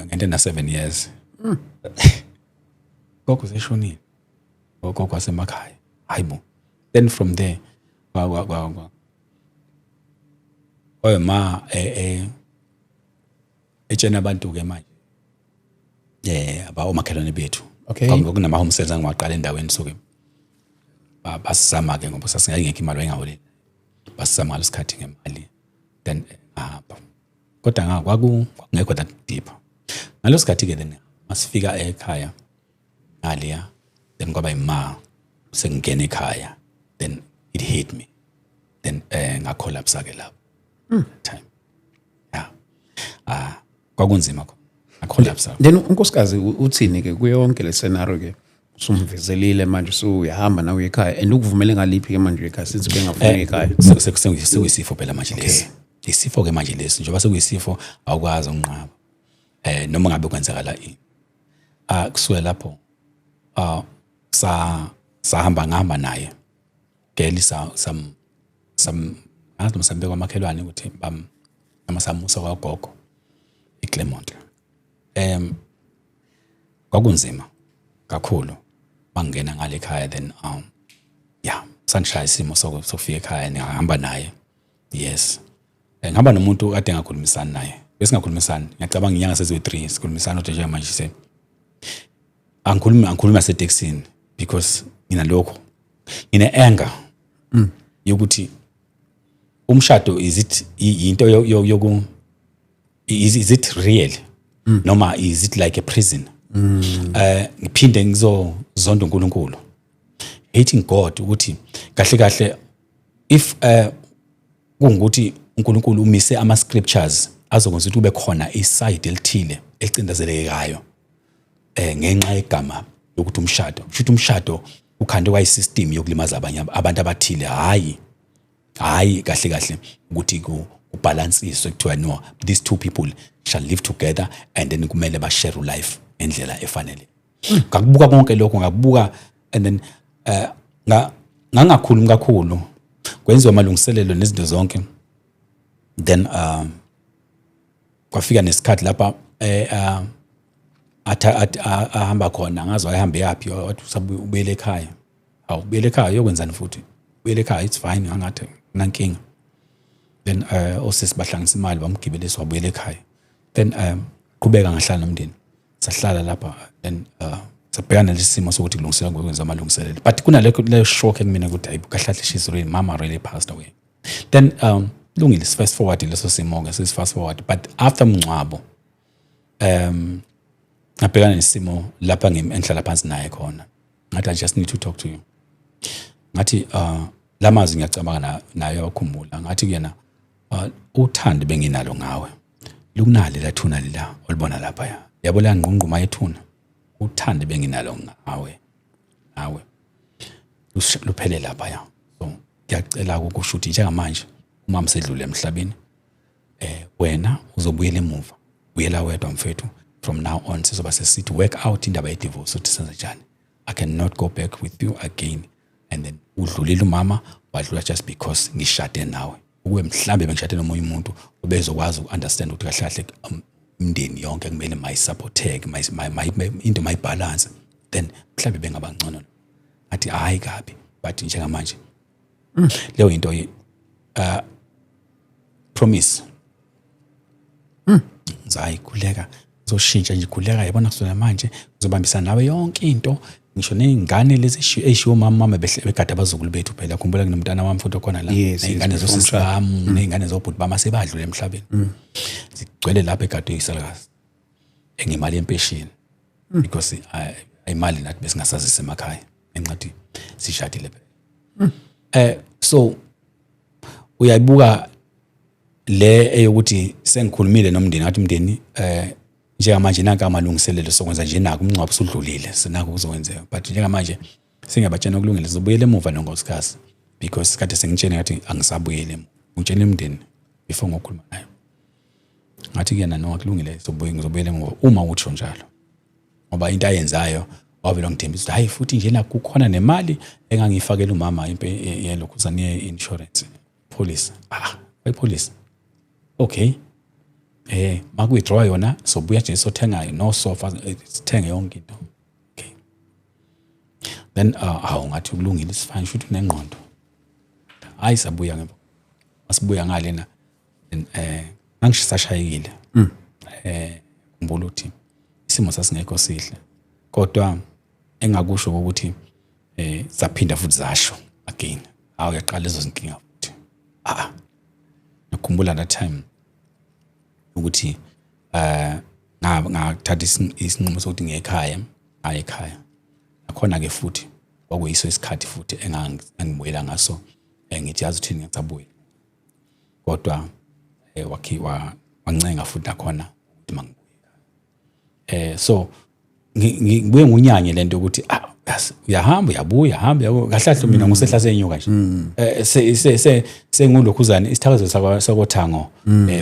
ngento na 7 years. Gogo seshonile, gogo wasemakhaya, hayibo. Then from there kwa kwa kwa kwa oye ma etshena abantu ke manje, aba omakhelwane bethu. Kwakunama home cells angiwaqala endaweni, so ke basizama ke ngoba sasingekho imali, wayengawoleli, basizama ngalesikhathi sikhathi ngemali. Then ngahamba, kodwa kwakungekho that deep ngaleso sikhathi ke. Then masifika ekhaya ngaliya, then kwaba ima sengingena ekhaya, then it hit me. Then ngacollapse ke lapho time, yeah, ah, kwakunzima khona, ngacollapse. Then unkosikazi uthini ke kuyo yonke le scenario ke? Usumvezelile manje, usuyahamba nawe ekhaya, and ukuvumele ngaliphi ke manje ekhaya, since bengafuni ekhaya? Sekuyisifo phela manje lesi, isifo ke manje lesi. Njengoba sekuyisifo, awukwazi ukunqaba noma ngabe kwenzakala ini. Ah, kusuka lapho ah sa sahamba, ngahamba naye geli, sa sam sam ngazi noma sambeka kwamakhelwane ukuthi bam noma samusa kwagogo eClermont. Kwakunzima kakhulu bangena ngale ekhaya. Then yeah, sangishaya isimo sokufika ekhaya, ngihamba naye. Yes, ngihamba nomuntu kade ngakhulumisani naye, besingakhulumisani. Ngiyacabanga inyanga seziwu-3 sikhulumisana, kodwa njengamanje se angikhulumi nasetekisini because nginalokho, ngine-anger yokuthi umshado, is it into yoku is it real noma is it like a prison? Ngiphinde ngizozonda uNkulunkulu, hating God, ukuthi kahle kahle if kungukuthi uNkulunkulu umise ama scriptures azokwenza ukuthi kube khona iside elithile elicindezelekayo ngenxa yegama lokuthi umshado, kusho ukuthi umshado ukhandwe kwayisystem yokulimaza abanye abantu abathile. Hayi hayi, kahle kahle ukuthi kubalansiswe, kuthiwa no, these two people shall live together and then kumele bashare life ngendlela efanele. Ngakubuka konke lokho, ngakubuka, and then ngangakhulumi kakhulu, kwenziwa amalungiselelo nezinto zonke. Then kwafika nesikhathi lapha ahamba khona, ngazi wayehambe yaphi, wathi ubuyele ekhaya. Awu, ubuyele ekhaya uyokwenzani futhi? Ubuyele ekhaya, it's fine, angathi nankinga. Then osisi bahlanganisa imali, bamgibelisa, wabuyela ekhaya. Then qhubeka, ngahlala nomndeni, sahlala lapha. Then sabhekana nalesi simo sokuthi kulungiselwa, kwenziwa amalungiselelo, but kunalekho leyo shock ekumina ukuthi hayi, kahle kahle, she's really, mama really passed away. Then lungile, fast forward leso simo ke, sis fast forward. But after umngcwabo, ngabhekana nesimo lapha engihlala phansi naye khona, ngathi, "I just need to talk to you." Ngathi lamazwi ngiyacabanga naye wakhumbula. Ngathi kuyena, "Uthando benginalo ngawe lukunale la thuna la olibona lapha, ya yabo la ngqungquma yethuna, uthando benginalo ngawe nawe luphele lapha ya. So ngiyacela ukusho ukuthi njengamanje umama sedlule emhlabeni. Wena uzobuyela emuva, buyela wedwa mfethu. From now on sizoba sesithi work out indaba ye-divorce, ukuthi senze njani. I cannot go back with you again. And then udlulile umama, wadlula just because ngishade nawe. Ukube mhlambe bengishade nomunye umuntu ubezokwazi uku-understand ukuthi kahle kahle imindeni yonke kumele mayisupporteke, into mayibalance, then mhlambe bengaba ngcono. Ngathi hayi kabi, but njengamanje leyo into promise ngizayi khuleka, ngizoshintsha nje, khuleka, yabona, kusukela manje ngizobambisana nawe yonke into, ngisho ney'ngane lezi ey'shiwo umama, mama begada abazukulu bethu. Phela khumbula kunomntana wami futhi okhona la, ney'ngane zosisi bami, ney'ngane zobhuti bami asebadlule emhlabeni, zigcwele lapha egadwe yisalukazi engemali yempesheni, because imali nathi besingasazisi emakhaya enqathi sishadile phela. So uyayibuka le eyokuthi sengikhulumile nomndeni, ngathi umndeni, njengamanje nanka amalungiselelo sokwenza nje, nako umngcwabo usudlulile, sinako kuzokwenzeka, but njengamanje singabatshena ukulungile, sizobuyela emuva nonkosikazi, because kade sengitshene ngathi angisabuyeli emuva. Ngitshela umndeni before ngokukhuluma nayo, ngathi kuyena, no, kulungile, sizobuya, ngizobuyela emuva uma utsho njalo, ngoba into ayenzayo wavele wangithembisa ukuthi hayi, futhi njena kukhona nemali engangiyifakela umama yelokhuzane ye-insurance policy. Ah, policy, okay, maku-withdraw yona sobuya nje sothenga no sofa, sithenge yonke into. Okay, then awu, ngathi kulungile, sifine, futhi unengqondo. Hayi, sabuya ngemva, masibuya ngalena, then ngangisashayekile. Khumbula ukuthi isimo sasingekho sihle, kodwa engakusho ukuthi zaphinda futhi zasho again, hawu, yaqala lezo zinkinga futhi. Ah, ngikhumbula that time ukuthi ngathatha isinqumo sokuthi ngiye ekhaya, ngaye ekhaya nakhona ke futhi kwakuyiso isikhathi futhi engibuyela ngaso. Ngithi yazi uthini, ngisabuya, kodwa wakhiwa wancenga futhi nakhona ukuthi mangibuye. So ngibuye ngunyanye lento ukuthi ah, uyahamba uyabuya, hamba uyabuya, kahle kahle mina ngusehla senyuka nje. Se se se sengulokhuzana isithakazo sakothango,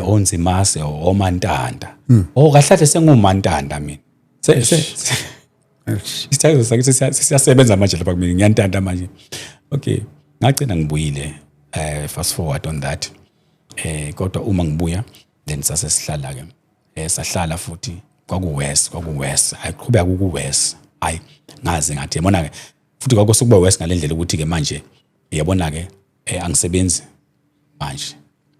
onzimase omantanda. Oh, kahle kahle sengumantanda mina. Se isithakazo sakithi siyasebenza manje lapha kumina, ngiyantanta manje. Okay, ngagcina ngibuyile. Fast forward on that, kodwa uma ngibuya then sase sihlala ke, sahlala futhi, kwaku-worse, kwaku-worse, ayiqhubeka kuku-worse. Hayi, ngaze ngathi yabona ke futhi kwakusekuba worse ngalendlela ukuthi ke manje, yabona ke, angisebenzi manje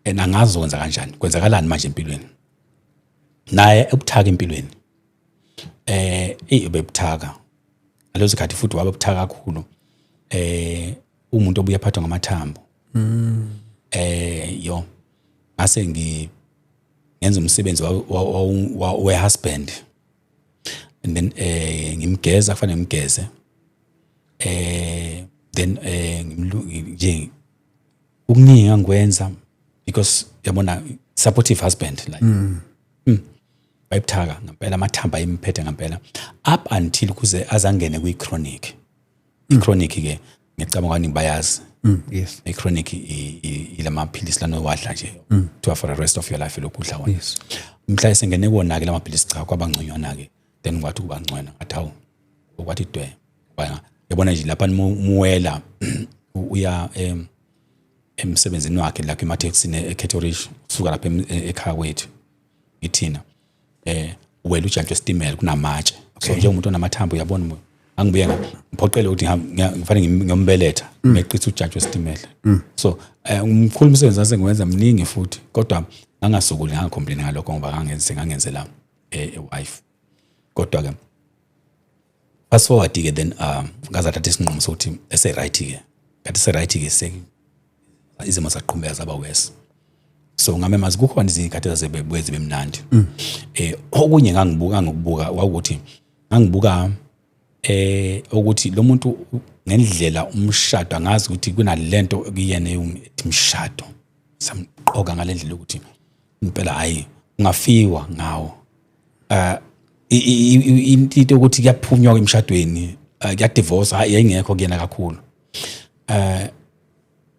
and angazi ukwenza kanjani, kwenzakalani manje empilweni. Naye ebuthaka empilweni, ebebuthaka ngaleso sikhathi futhi, wabe buthaka kakhulu, umuntu obuye aphathwa ngamathambo. Yo, ngase ngenza umsebenzi we husband and then ngimgeza, kufanele ngimgeze, then nje okuningi angikwenza because yabona, supportive husband like. Wayebuthaka ngempela, amathambo ayimphethe ngempela up until kuze azangene kwi-chronic. I-chronic ke ngiyacabanga abaningi bayazi. I-chronic ilamaphilisi lana owadla nje kuthiwa for the rest of your life lokhu udla wona. Mhla esengene kuwona-ke la maphilisi, cha, kwaba ngconywana-ke. Then kwathi kuba ngconywana, ngathi hawu, kwathi dwe. Yabona nje lapha muwela uya emsebenzini wakhe lapha emathekisini eCato Ridge, usuka lapha ekhaya kwethu ngithina, wela ujantshi wesitimela, kunamatshe, so njengomuntu onamathambo, uyabona, angibuye ngiphoqele ukuthi ngifanele ngiyombeletha, ngeqisa ujantshi wesitimela. So umkhulu umsebenzi asengiwenza mningi futhi, kodwa ngangasukuli, ngangacomplain ngalokho ngoba ngangenze ngangenzela wife. Kodwa ke fast forward ke then, ngazathatha isinqumo sokuthi ese right ke, ngathi se right ke, se izimo zaqhubeka zaba worse. So ngamemazi kukhona izikhathi zazebebuye zibe mnandi. Okunye ngangibuka, ngokubuka kwakuthi ngangibuka ukuthi lo muntu ngendlela umshado, angazi ukuthi kunalento kuyena ethi umshado samqoka ngalendlela ukuthi impela hayi, ungafiwa ngawo. Into ukuthi kuyaphunywa emshadweni, kuyadivorce, hayi, yayingekho kuyena kakhulu.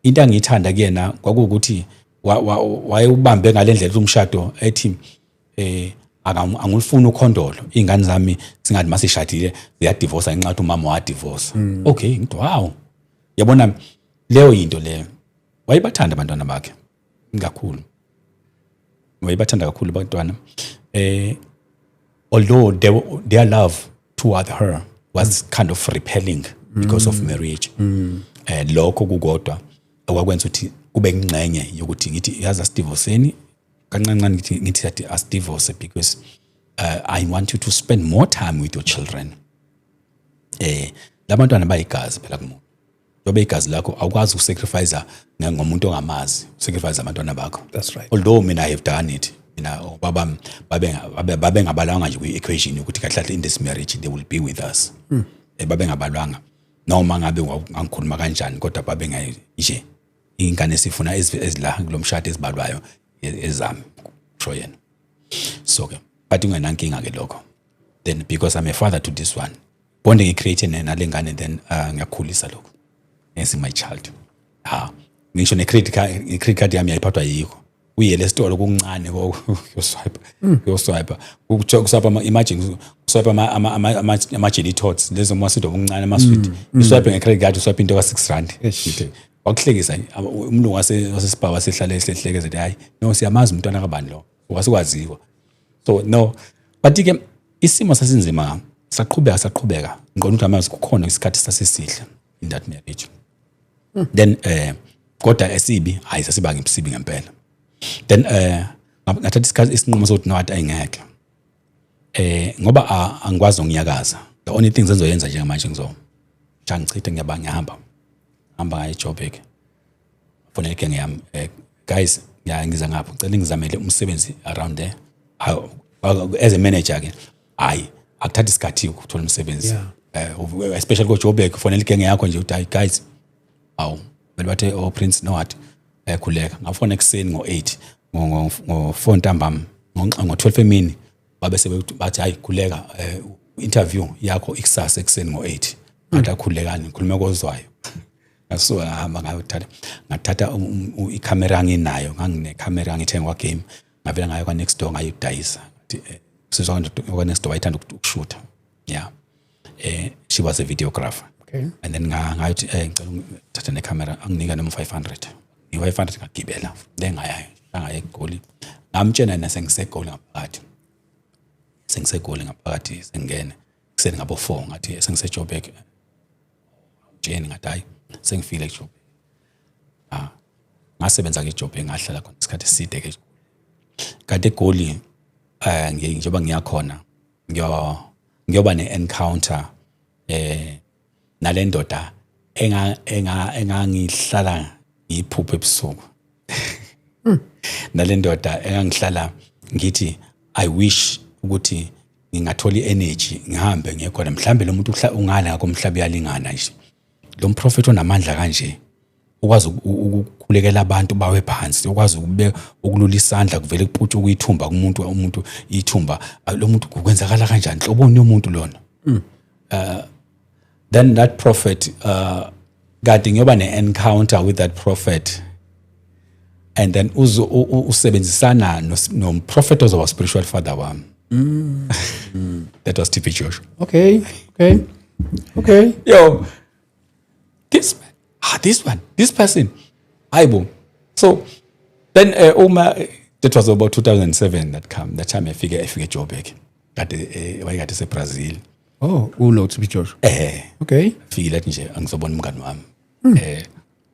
Into angiyithanda kuyena kwakuwukuthi Wayewubambe ngale ndlela umshado, ethi angulifuni ukhondolo, iy'ngane zami singathi masishadile ziyadivosa ngenxa yokuthi umama wadivosa. Okay, ngithi wow, yabona leyo yinto leyo. Wayebathanda abantwana bakhe kakhulu, wayebathanda kakhulu abantwana, although their love toward her was kind of repelling because of marriage. Lokho kukodwa okwakwenza ukuthi kube ingxenye yokuthi ngithi yazi asidivoseni kancane kancane, ngithi athi asidivorce because I want you to spend more time with your children. Labantwana bayigazi phela kumuntu, njengoba igazi lakho awukwazi ukusacrifice ngomuntu ongamazi, usacrifice abantwana bakho. That's right. Although mina I have done it, mina obaba babe babengabalwanga nje kwi-equation ukuthi kahle kahle in this marriage they will be with us. Babengabalwanga noma ngabe ngangikhuluma kanjani, kodwa babengayi nje ingane esifuna ezila kulo mshado ezibalwayo ezami, kusho yena. So ke but ungenankinga ke lokho then, because I'm a father to this one, bond ngicreate nale ngane, then ngiyakhulisa lokho as my child. Ha, ngisho ne-credit card, i-credit card yami yayiphathwa yikho, uyele esitolo kuncane kuyoswipe, kuyoswipe, kuswipe ama, imagine kuswipe ama jelly tots lezo maswidi okuncane, ama-sweet, uswipe nge-credit card, uswipe into ka-6 rand. Eish. Wakuhlekisa umlungu wasespa wasehlale ehlehleke ethi hayi no, siyamazi umntwana kabani lo, wasikwaziwa. So no, but ke isimo sasinzima, saqhubeka saqhubeka, ngiqonda ukuthi amazi kukhona isikhathi sasesihle in that marriage then, kodwa esibi hayi, sasiba ngisibi ngempela. Then ngathatha isikhathi isinqumo sokuthi no, athi ayingeke, ngoba angikwazi ukunyakaza. The only thing engizoyenza njengamanje, ngizo ngichithe, ngiyaba ngiyahamba hamba ngaye eJoburg, fonela igenge yami, guys, ngiza ngapho, ngicela ngizamele umsebenzi around there. As a manager ke, hayi akuthatha isikhathi ukuthola umsebenzi, especially ko Joburg. Fonela igenge yakho nje uthi hayi guys, awu vele bathe oh Prince, no what, khuleka. Ngafona ekuseni ngo8, ngo4 ntambama, ngo12 emini babe bathi hayi khuleka, interview yakho ikusasa ekuseni ngo8. Ngathi akhulekani, ngikhuluma kozwayo. Ngasuka ngahamba ngayothatha, ngathatha ikhamera nginayo, nganginekhamera ngithenga kwa Game, ngavela ngayo kwa next door ngayidayisa. Ngathi usizwa kwa next door wayethanda ukushutha, yeah, she was a videographer. And then ngayothi ngicela ukuthatha nekhamera, anginika noma 500, i-500, ngagibela le ngaya ngaya eGoli. Ngamtshena yena sengisegoli ngaphakathi, sengisegoli ngaphakathi, sengingene kuseni ngabo 4, ngathi sengiseJoburg tsheni, ngathi hayi sengifile eJoburg. Ah, ngasebenza ke eJoburg, ngahlala khona isikhathi eside ke. Kanti eGoli njengoba ngiyakhona ngiyoba ne-encounter nale ndoda engangihlala ngiyiphupha ebusuku, nale ndoda engangihlala ngithi I wish ukuthi ngingathola i-energy ngihambe ngiye khona, mhlambe lo muntu ungala ngakomhlaba uyalingana nje, lo mprofethi onamandla kanje, ukwazi ukukhulekela abantu bawe phansi, ukwazi ukubeka ukulula isandla kuvele kuputshuka ithumba kumuntu, umuntu ithumba. Ah, lo muntu kwenzakala kanjani, hloboni yomuntu lona? Then that prophet, kade ngiyoba ne-encounter with that prophet, and then usebenzisana no-prophet ozoba spiritual father wami. That was TB Joshua. Yo, this man, ah, this one, this person, hayibo. So then uma that was about 2007 that come that time efike eJoburg, kade wayekade seBrazil. Oh, ulo TB Joshua. Eh. Fikile athi nje angizobona umngani wami,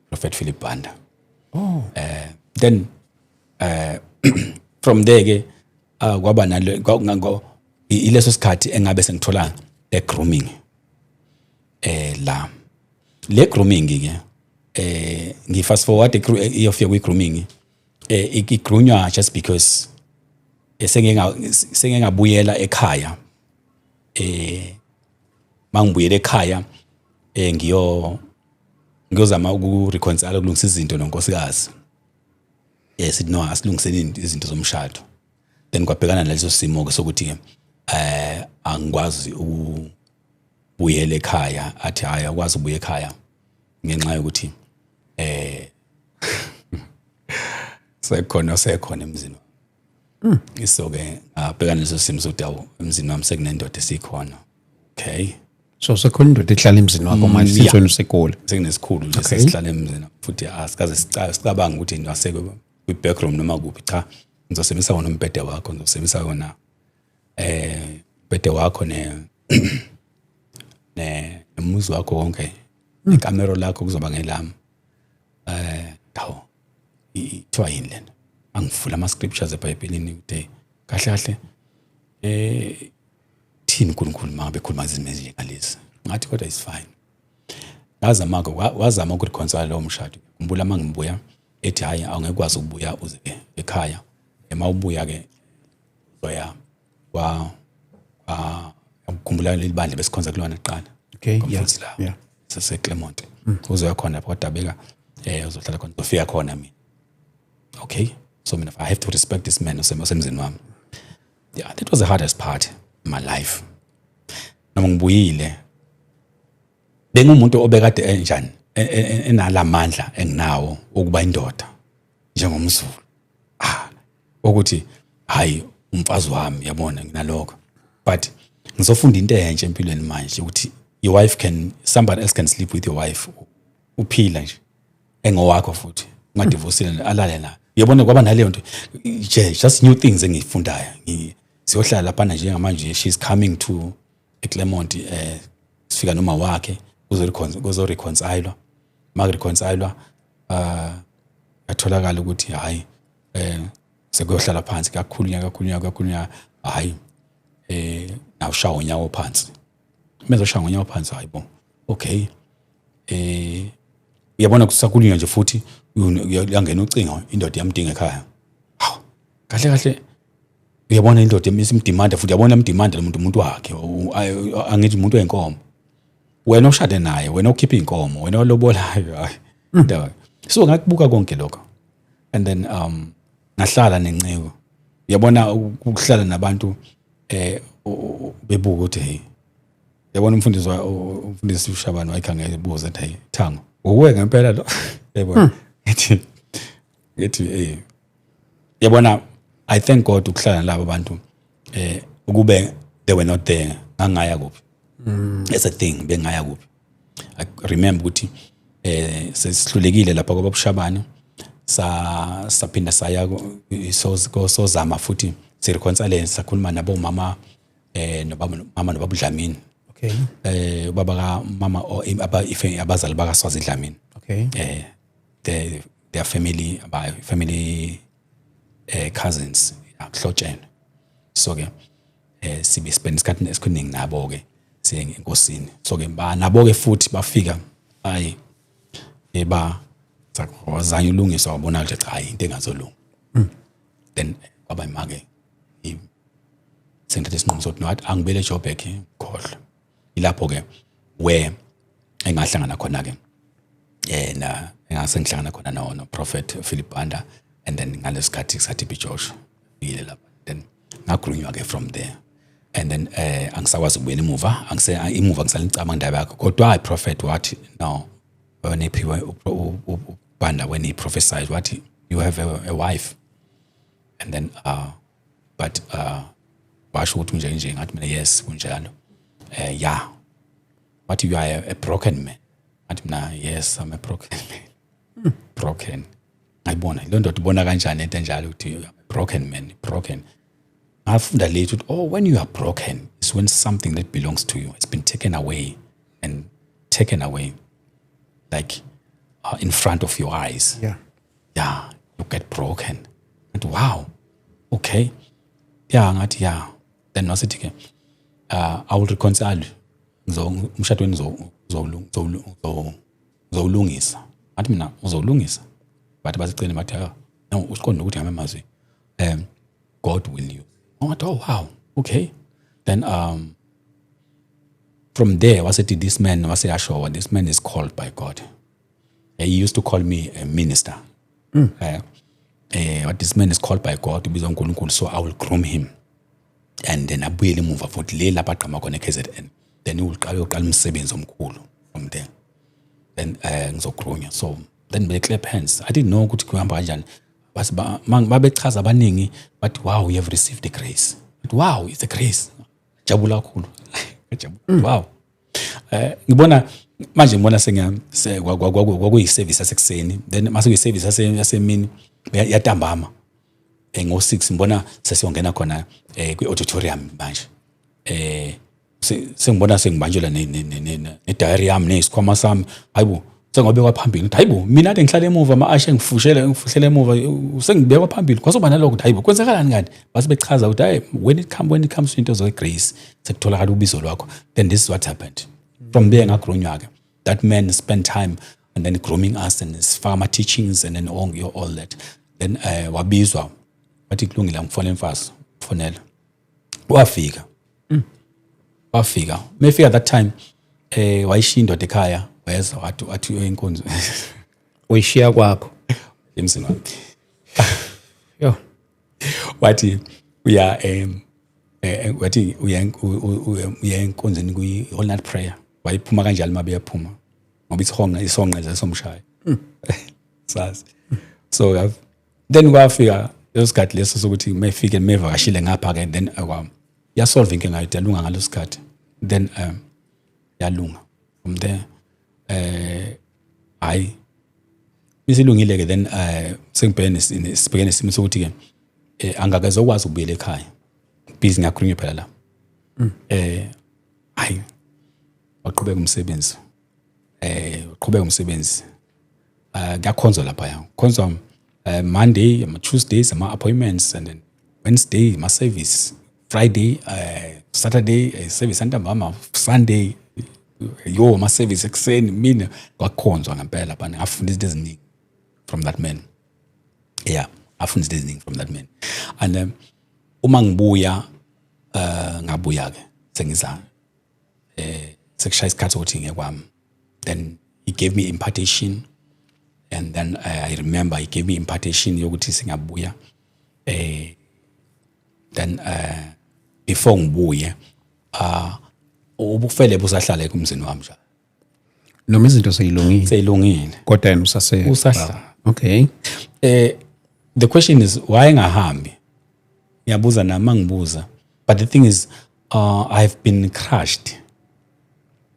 Prophet Philip Banda. Oh. Then from there ke kwaba nalo ileso sikhathi engabe sengithola le grooming, la le grooming ke, ngi fast forward iyofika kwi grooming, igroomwa just because sengike ngabuyela ekhaya. Mangibuyele ekhaya ngiyozama ukureconcile, ukulungisa izinto nonkosikazi, sithi no, asilungiseni izinto zomshado. Then kwabhekana naleso simo ke sokuthi ke angikwazi ukubuyela ekhaya, athi hayi akwazi ukubuya ekhaya ngenxa yokuthi. Sekhona, sekhona emzini wami. So ke ngabhekana leso simo sokuthi, awu, emzini wami sekunendoda esikhona, okay. So sekhona indoda ehlala emzini wakho manje since wena useGoli? Sekunesikhulu nje sesihlala emzini, futhi asikaze sicabange ukuthi naseke kwi-backroom noma kuphi. Cha, ngizosebenzisa wona umbhede wakho, ngizosebenzisa wona umbhede wakho ne nomuzi wakho wonke, ikamero lakho kuzoba ngelami. Hawo, ithiwa yini lena? Angivula ama scriptures eBhayibhelini ukuthi kahle kahle thini uNkulunkulu mangabe ekhuluma izinto ezinjengalezi. Ngathi kodwa is fine. Ngazama ke, wazama ukureconcile lowo mshado. Khumbula uma ngibuya ethi, "Hayi, awungeke ukwazi ukubuya uze ekhaya. Ema ubuya ke uzoya kwa ukukhumbula leli bandla besikhonza kulona kuqala." Komfundisi la sase Clermont, uzoya khona lapho kwadabeka, uzohlala khona, uzofika khona mina. Okay, so mina I have to respect this man osemzini wami. Yeah, that was the hardest part in my life. Noma ngibuyile, bengumuntu obekade enjani, enalamandla enginawo ukuba indoda njengomZulu, ukuthi hayi, umfazi wami, yabona, nginalokho, but ngizofunda into entsha empilweni manje ukuthi your wife can somebody else can sleep with your wife, uphila nje, engowakho futhi ungadivosile, alale naye, uyabona. Kwaba naleyo nto nje, just new things engiyifundayo. Siyohlala laphana njengamanje, she's coming to eClermont, sifika noma wakhe kuzo reconcile. Ma reconcile, yatholakala ukuthi hayi, sekuyohlala phansi, kakhulunywa, kakhulunywa, kakhulunywa, hayi, nawushaya unyawo phansi, mezoshaya ngonyawo phansi. Hayi bo, okay, uyabona, kusakhulunywa nje futhi uyangena ucingo, indoda iyamdinga ekhaya. Hawu, kahle kahle, uyabona, indoda isimdimanda futhi, uyabona, imdimanda lo muntu, umuntu wakhe. Angithi umuntu wenkomo, wena oshade naye, wena okhipha inkomo, wena olobolayo, hayi indaba. So ngakubuka konke lokho and then ngahlala nenceko, uyabona, ukuhlala nabantu bebuka ukuthi hey, yabona, umfundisi uShabani wayekhangela, ebuza ethi, "Hey Thango, uwe ngempela lo?" Yabona, ngithi yabona, I thank God ukuhlala nalabo bantu. Ukube they were not there, ngangaya kuphi? That's a thing, bengaya kuphi? I remember ukuthi sesihlulekile lapha kwababuShabani, sa saphinda saya sozama futhi sireconcile, sakhuluma nabo mama nobaba, mama nobaba uDlamini. Ubaba ka mama aba ife abazali baka Swazi Dlamini. Their family, aba family cousins, akuhlotshene. So ke sibe spend isikhathi esiningi nabo ke, siye enkosini. So ke nabo ke futhi bafika, ayi, eba wazanya ulungiswa, wabona ukuthi cha, into engazolunga. Then kwaba imake sengithatha isinqumo sokuthi no, angibele eJoburg, khohlwa. Ilapho ke where engahlangana khona ke na engase ngihlangana khona no Prophet Philip Banda, and then ngalesikhathi sathi Joshua ile lapha, then ngakhulunywa ke from there and then angisakwazi ukubuyela emuva, angise imuva, ngisalicama indaba yakho. Kodwa i prophet wathi no, when ephiwe uBanda, when he prophesied, wathi, "You have a wife," and then but washo ukuthi nje nje, ngathi mina, "Yes, kunjalo." Yeah, wathi, "You are a broken man." Ngathi mina, "Yes, I'm a broken man." Broken, ngayibona le ndoda, ubona kanjani into enjalo ukuthi you are a broken man? Broken, ngafunda later ukuthi, oh, when you are broken is when something that belongs to you has been taken away and taken away like in front of your eyes. Yeah, you get broken. And wow, okay, yeah, ngathi yeah. Then wasithi ke, "I will reconcile, ngizo umshado wenu uzowulungisa." Ngathi mina, "Uzowulungisa?" Bathi basicele, bathi, "Ah, no, usiqonde ukuthi ngamazwi God will use." Ngathi, "Oh wow, okay." Then from there wasethi, this man waseyashowa, this man is called by God. He used to call me a minister. What, this man is called by God, ubizwa uNkulunkulu, so I will groom him and then abuyele emuva futhi le lapha aqhama khona e-KZN, then uqala uqala umsebenzi omkhulu from there. Then ngizogroomwa. So then be clap hands. I didn't know ukuthi kuhamba kanjani. Base babechaza abaningi, bathi, "Wow, you have received the grace." Bathi, "Wow, it's a grace." Jabula kakhulu, jabula, wow. Ngibona manje, ngibona sengiya kwakuyi-service yasekuseni, then mase kuyi-service yasemini, yantambama, ngo-6 ngibona sesiyongena khona kwi-auditorium manje. Sengibona sengibanjelwa ne-diary yami nesikhwama sami. Hayibo, sengabekwa phambili. Ngithi, "Hayibo, mina ade ngihlale emuva, ama-usher ngifushele emuva, sengibekwa phambili." Kwasoba nalokho ukuthi, "Hayibo, kwenzakalani kanti?" Base bechaza ukuthi, hayi, when it comes to into ze-grace, sekutholakala ubizo lwakho. Then this is what happened. From there ngagroomwa-ke. That man spent time and then grooming us and sifaka ama-teachings and then all that. Then wabizwa, wathi, "Kulungile, ngifonele mfazi." Fonela, wafika. Wafika, mefika that time, wayishiya indoda ekhaya, weza, wathi inkonzo. Uyishiya kwakho? Emzini wami. Yo. Wathi uya em eh wathi uya enkonzweni kwi all night prayer. Wayiphuma kanjalo, mabe yaphuma ngoba isihonga isonqa nje somshaya sazi. So then kwafika leso sikhathi leso sokuthi mayifike, mevakashile ngapha ke, then yasolve inkinga yethu, yalunga ngaleso sikhathi. Then yalunga from there. Hayi, isilungile ke. Then sengibhekene sibhekene nesimo sokuthi ke angakaze ukwazi ukubuyela ekhaya, busy ngiyakhulunywa phela la. Hayi, waqhubeka umsebenzi, uqhubeka umsebenzi. Kuyakhonzwa lapha, khonzwa Monday, ama Tuesdays, ama appointments, and then Wednesday ama service, Friday, Saturday, service antambama, Sunday yo ama service ekuseni. Mina kwakhonzwa ngempela lapha, ngafunda izinto eziningi from that man. Yeah, ngafunda izinto eziningi from that man. And uma ngibuya, ngabuya ke, sengiza sekushaya isikhathi sokuthi ngekwami. Then he gave me impartation, and then I remember he gave me impartation yokuthi singabuya. Then before ngibuye, ubufele busahlala kumzini wami nje. Noma izinto seyilungile? Seyilungile. Kodwa yena usase Usahlala. Okay. The question is, why engahambi? Ngiyabuza nami mangibuza, but the thing is, I've been crushed.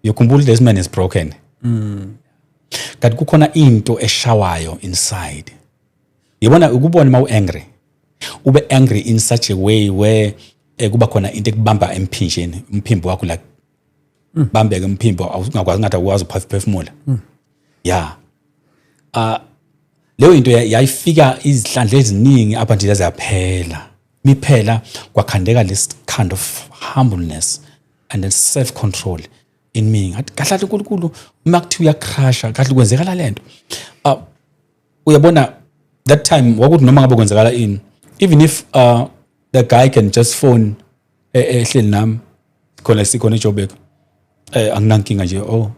Uyakhumbula, this man is broken, kanti kukhona into eshawayo inside. Yibona ukubona uma u-angry, ube angry in such a way where kuba khona into ekubamba emphinjeni, umphimbo wakho, like bambeke umphimbo, ungakwazi, ngathi awukwazi ukuphefumula. Yeah, leyo into yayifika izihlandla eziningi up until yaze yaphela. Miphela, kwakhandeka this kind of humbleness and then self control in me. Ngathi, "Kahle kahle, uNkulunkulu uma kuthiwa uyacrusha, kahle kwenzekala lento." Uyabona, that time wakuthi noma ngabe kwenzakala ini, even if the guy can just phone, ehleli nami khona, sikhona eJoburg, anginankinga nje. Oh,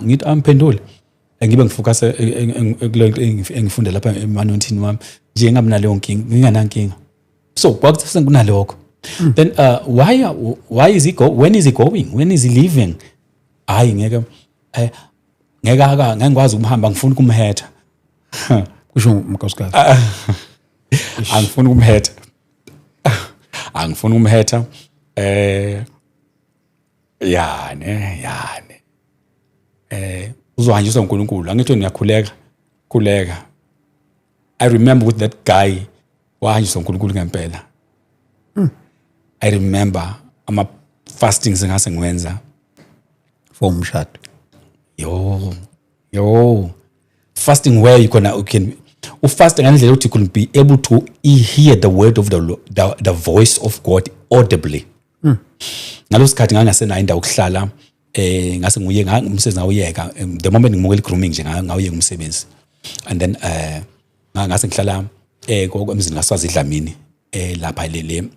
ngithi amphendule, ngibe ngifocus kulo engifunda lapha emanothini wami nje, ngabe naleyo nkinga, nginganankinga. So kwakuthi senkunalokho, then why is he go when is he going, when is he leaving? Hayi, ngeke, ngeke aka ngeke ngikwazi ukuhamba, ngifuna ukumhurta. Kusho unkosikazi. Angifuni ukumhurta, angifuni ukumhurta. Yani yani uzohanjiswa uNkulunkulu, angithi ngiyakhuleka, khuleka. I remember with that guy, wahanjiswa uNkulunkulu ngempela. I remember ama fastings engase ngiwenza for umshado. Yo yo, fasting where you can ufast ngendlela ukuthi you can be able to hear the word of the voice of God audibly. Ngalo sikhathi ngangasenayo indawo yokuhlala, ngase nguye umsebenzi ngawuyeka. The moment ngimukela i-grooming nje, ngawuyeka umsebenzi, and then ngase ngihlala emzini kaSwazi Dlamini, lapha le le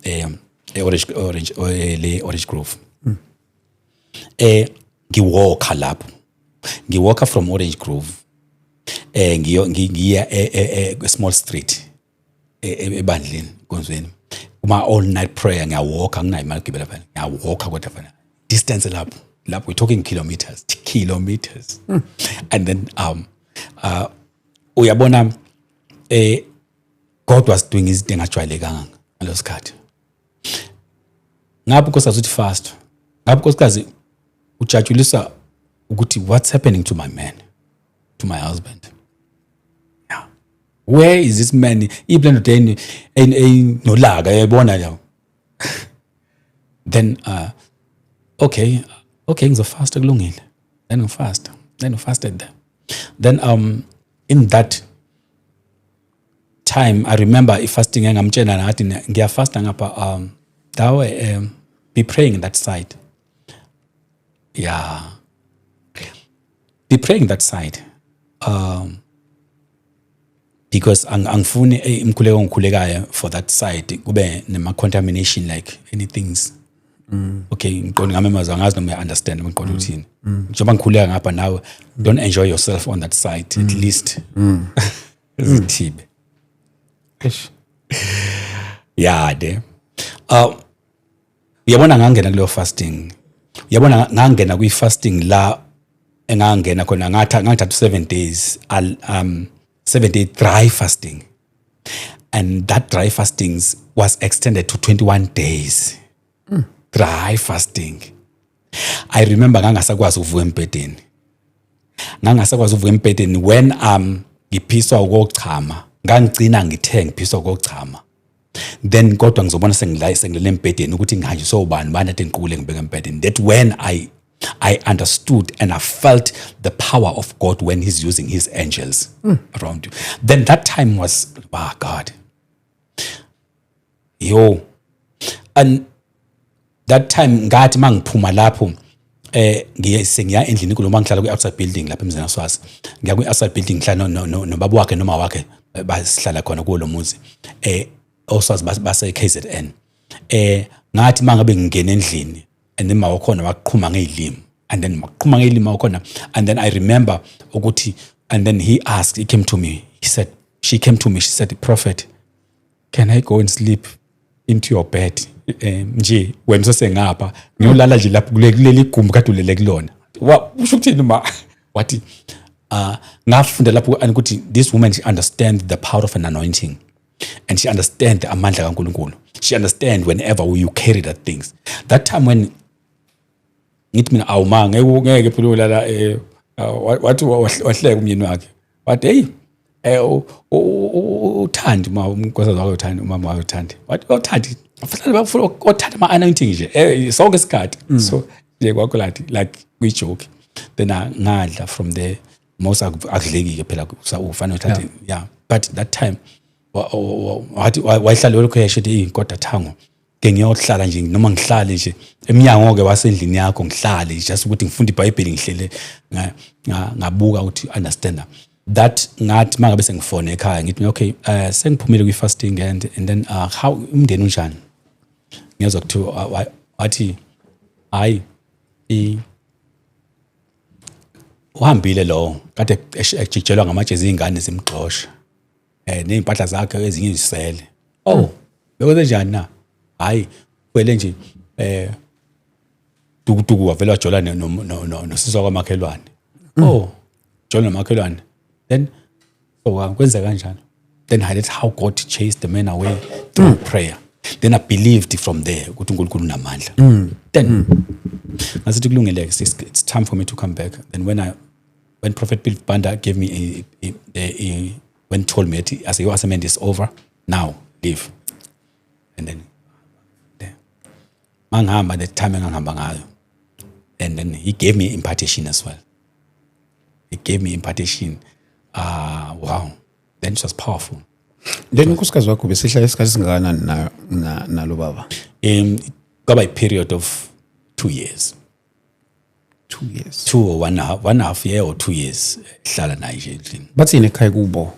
Orange Grove. Ngiwalka lapho, ngiwalka from Orange Grove, ngiyo ngiya e Small Street, ebandleni konzweni kuma all night prayer. Ngiyawalka, nginayo imali yokugibela phela, ngiyawalka kodwa phela distance lapho lapho, we talking kilometers, kilometers. And then uyabona, God was doing izinto engajwayelekanga ngaleso sikhathi. Ngapha unkosikazi uthi fast, ngapha unkosikazi ujatshulisa ukuthi what's happening to my man, to my husband. Yeah, where is this man? Iphi le ndoda enolaka yayibona la? Then okay, ngizofasta, kulungile. Then ngifasta, then ngifasted there. Then in that time, I remember i-fasting engamtshela ngathi ngiyafasta ngapha, dawe be praying in that side. Yeah, be praying that side because angifuni imkhuleko engikhulekayo for that side kube nema contamination, like anything's okay. Ngiqonda ngami amazwi, angazi noma uya-understand ngiqonda ukuthini. Njengoba ngikhuleka ngapha, nawe don't enjoy yourself on that side, at least zithibe. Eish. Ya de, uyabona ngangena kuleyo fasting, uyabona ngangena kwi-fasting la engangena khona, ngathatha 7 days, 7 day dry fasting, and that dry fasting was extended to 21 days dry fasting. I remember ngangasakwazi ukuvuka embhedeni, ngangasakwazi ukuvuka embhedeni when ngiphiswa ukochama. Ngangigcina ngithe ngiphiswa ukochama, then kodwa ngizobona sengila sengilele embhedeni ukuthi ngihanjiswe ubani bani ade ngiqule ngibeke embhedeni. That when I understood and I felt the power of God when he's using his angels around you. Then that time was, ah, God, yo. And that time ngathi mangiphuma lapho, ngiye sengiya endlini kulo mangihlala kwi outside building lapha emzini waSwazi. Ngiya kwi outside building, ngihlala nobaba wakhe noma wakhe, basihlala khona kuwo lo muzi, oSwazi base KZN. Ngathi mangabe ngingena endlini and then mawakhona waqhuma ngezilimi, and then waqhuma ngezilimi wakhona, and then I remember ukuthi, and then he asked, he came to me, he said, she came to me, she said, "Prophet, can I go and sleep into your bed? Nje wena usesengapha, ngiyolala nje lapho kuleli gumbi kade ulele kulona." Wa usho ukuthini ma? Wathi ngafunda lapho ukuthi this woman, she understand the power of an anointing and she understand amandla kaNkulunkulu. She understand whenever you carry that things. That time when ngithi mina awuma ngeke phela ulala, wathi wahleka umyeni wakhe, wathi, "Hey, uthandi uma unkosikazi wakhe uthandi, umama wakhe uthandi." Wathi uthandi afanele bafuna othatha ama anointing nje sonke isikhathi. So nje kwakho lathi like kwi joke. Then ngadla from there most akudleki ke phela, ufanele uthathe. Yeah, but that time wathi wayihlala lokho yasho ethi kodwa thango ke ngiyohlala nje noma ngihlale nje eminyango ke wasendlini yakho, ngihlale just ukuthi ngifunde iBhayibheli, ngihlele ngabuka ukuthi understand that. Ngathi mangabe sengifone ekhaya ngithi, "Okay, sengiphumile kwi fasting and then how umndeni unjani?" Ngiyezwa kuthiwa wathi hayi, uhambile lo kade ejijelwa ngamajezi, izingane zimgxosha, nezimpahla zakhe ezinye izisele. Oh, bekwenze njani na? Hayi, wele nje dukuduku wavela wajola nosisi wakwamakhelwane. Oh, jola nomakhelwane. Then so kwenza kanjalo. Then I, that's how God chased the man away through prayer. Then I believed from there ukuthi uNkulunkulu unamandla. Then ngasithi kulungile, it's time for me to come back. Then when Prophet Bill Banda gave me a when told me, I said, "Your assignment is over now, leave." And then there mangihamba, the time engangihamba ngayo, and then he gave me impartation as well. He gave me impartation. Wow, then it was powerful. Then unkosikazi wakho besihlala isikhathi singakanani nalo baba? Kwaba a period of 2 years. 2 years. Two or one and a half year or 2 years hlala naye nje endlini. Bathini ekhaya kubo?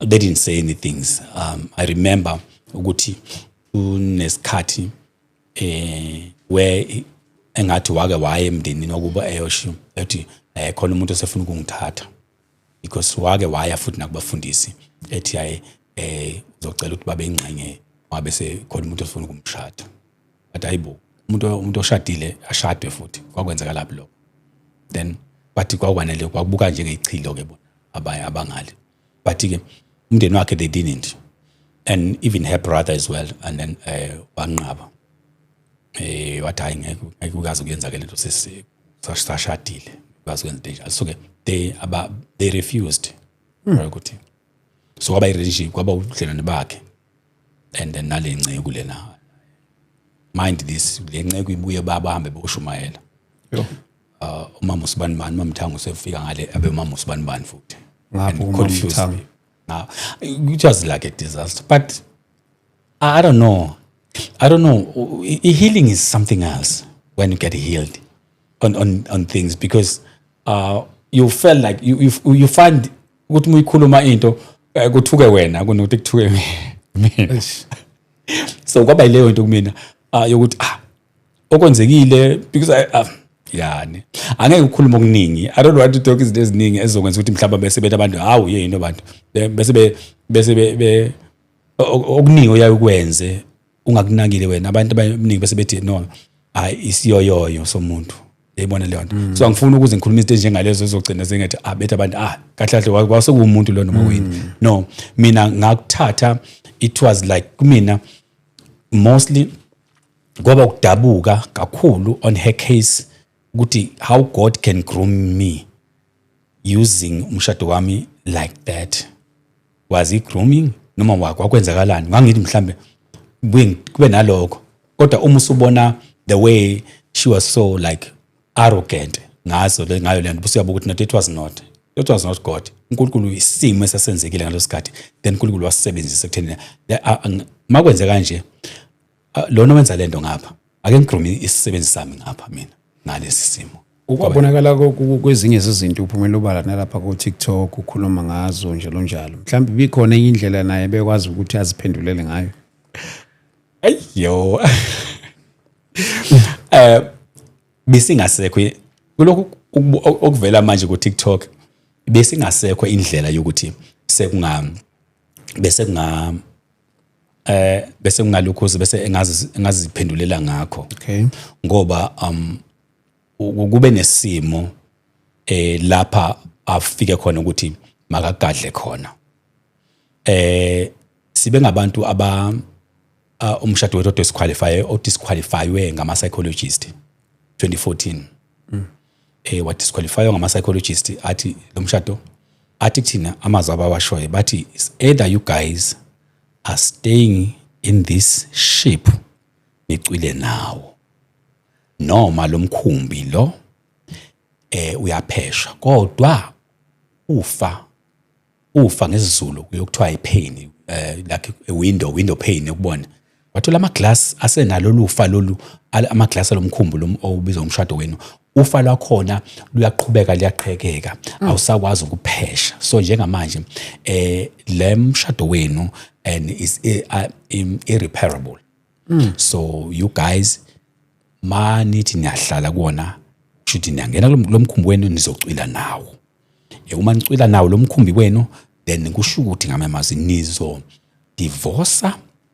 They didn't say anything. I remember ukuthi kunesikhathi where engathi wake waye emndenini wakuba eyosho ethi khona umuntu osefuna ukungithatha, because wake waya futhi nakubafundisi ethi hayi, uzocela ukuthi babe ingxenye wabe sekhona umuntu osefuna ukumshada. But hayibo, umuntu oshadile ashadwe futhi? Kwakwenzeka lapho lokho. Then bathi kwakwanele, kwakubuka njengechilo ke bona abanye abangale. But ke umndeni wakhe, they didn't, and even her brother as well. And then wanqaba, wathi, "Hayi, ngeke ukaze ukuyenzake lento, sesi sashadile, ukwazi ukwenza into enjalo." So ke they refused ukuthi, so kwaba i-relationship, kwaba ubudlelwane bakhe and then nale nceku lena. Mind this, le nceku ibuye bahambe boshumayela. Yo. Umama usibanibani, umama Mthango usefika ngale, abe umama usibanibani futhi. Ngapho And kumama confused Mthango. me. Now it was like a disaster, but I don't know, I don't know. Healing is something else when you get healed on things, because you felt like you find ukuthi uma uyikhuluma into, kuthuke wena kunokuthi kuthuke mina. Eish. So kwaba yileyo nto kumina yokuthi okwenzekile, because yani angeke ukukhuluma okuningi. I don't want to talk izinto eziningi ezizokwenza ukuthi mhlawumbe bese bethi abantu, "Hawu, yini abantu?" Bese be bese be be okuningi oyaye ukwenze ungakunakile wena, abantu abaningi bese bethi, "No, hayi, isiyoyoyo somuntu." Yayibona leyo nto. So angifuni ukuze ngikhulume izinto ezinjengalezo ezogcina sengathi bethi abantu, kahle kahle kwasekuwumuntu lo noma wini. No, mina ngakuthatha, it was like kumina mostly kwaba ukudabuka kakhulu on her case, ukuthi how God can groom me using umshado wami like that. Was he grooming noma kwakwenzakalani? Ngangithi mhlambe kubuye kube nalokho, kodwa uma usubona the way she was so like arrogant ngazo ngayo le nto, busuyabuka ukuthi not it was not God, uNkulunkulu. Isimo esasenzekile ngaleso sikhathi, then uNkulunkulu wasisebenzisa ekutheni makwenzeka kanje, lona wenza lento ngapha, ake ngigroom isisebenzi sami ngapha mina ngalesi simo. Ukwabonakala kwezinye zezinto uphumela obala nalapha ku-TikTok ukhuluma ngazo njalo njalo. Mhlawumbe ibikhona enye indlela naye bekwazi ukuthi aziphendulele ngayo. Ayo, besingasekho kulokhu okuvela manje ku TikTok, besingasekho indlela yokuthi sekunga bese kunga bese kungalokhu bese engaziphendulela ngakho. Ngoba kube nesimo lapha afike khona ukuthi makagadle khona. Sibe ngabantu aba umshado wethu odisqualifywe ngama psychologist 2014. Wa disqualify ngama psychologist, athi lo mshado, athi kuthina, amazwi abawashoyo, bathi, "It's either you guys are staying in this ship nicwile nawo, noma lo mkhumbi lo uyaphesha." Kodwa ufa ngesiZulu kuyokuthiwa ipain, like a window pane ukubona. Wathola ama glass asenalo lufa lolu, ama glass alomkhumbi lo obizwa umshado wenu, ufa lwakhona luyaqhubeka liyaqhekeka, awusakwazi ukuphesha. So njengamanje le mshado wenu and is irreparable. So you guys, manithi niyahlala kuwona, kushuthi niyangena kulo mkhumbi wenu, nizocwila nawo. Uma nicwila nawo lo mkhumbi wenu, then kusho ukuthi ngamanye nizo divorce,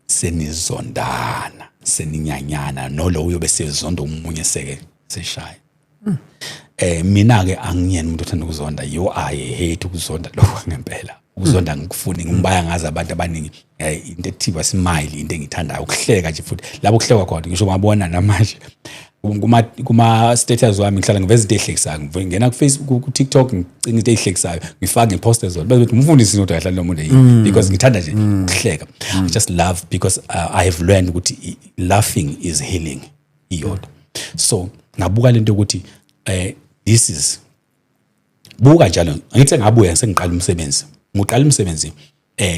senizondana, seninyanyana, nolo uyobe sezonda omunye, seke seshaya. Mina ke angiyena umuntu othanda ukuzonda. Yo, I hate ukuzonda lokho ngempela. Ukuzonda ngikufuni, ngibaya ngazi abantu abaningi. Into ethiwa smile, into engithandayo ukuhleka nje, futhi lapho kuhlekwa khona ngisho ngabona namanje kuma status wami ngihlala ngiveza into ehlekisayo. Ngingena ku Facebook, ku TikTok, ngicinga into ehlekisayo, ngifake, ngiposte zona, bese bethi umfundisi indoda kahle lo muntu yini, because ngithanda nje ukuhleka. I just love because I have learned ukuthi laughing is healing iyodwa. So ngabuka lento ukuthi this is, buka njalo, ngithi ngabuya sengiqala umsebenzi, ngiqala umsebenzi,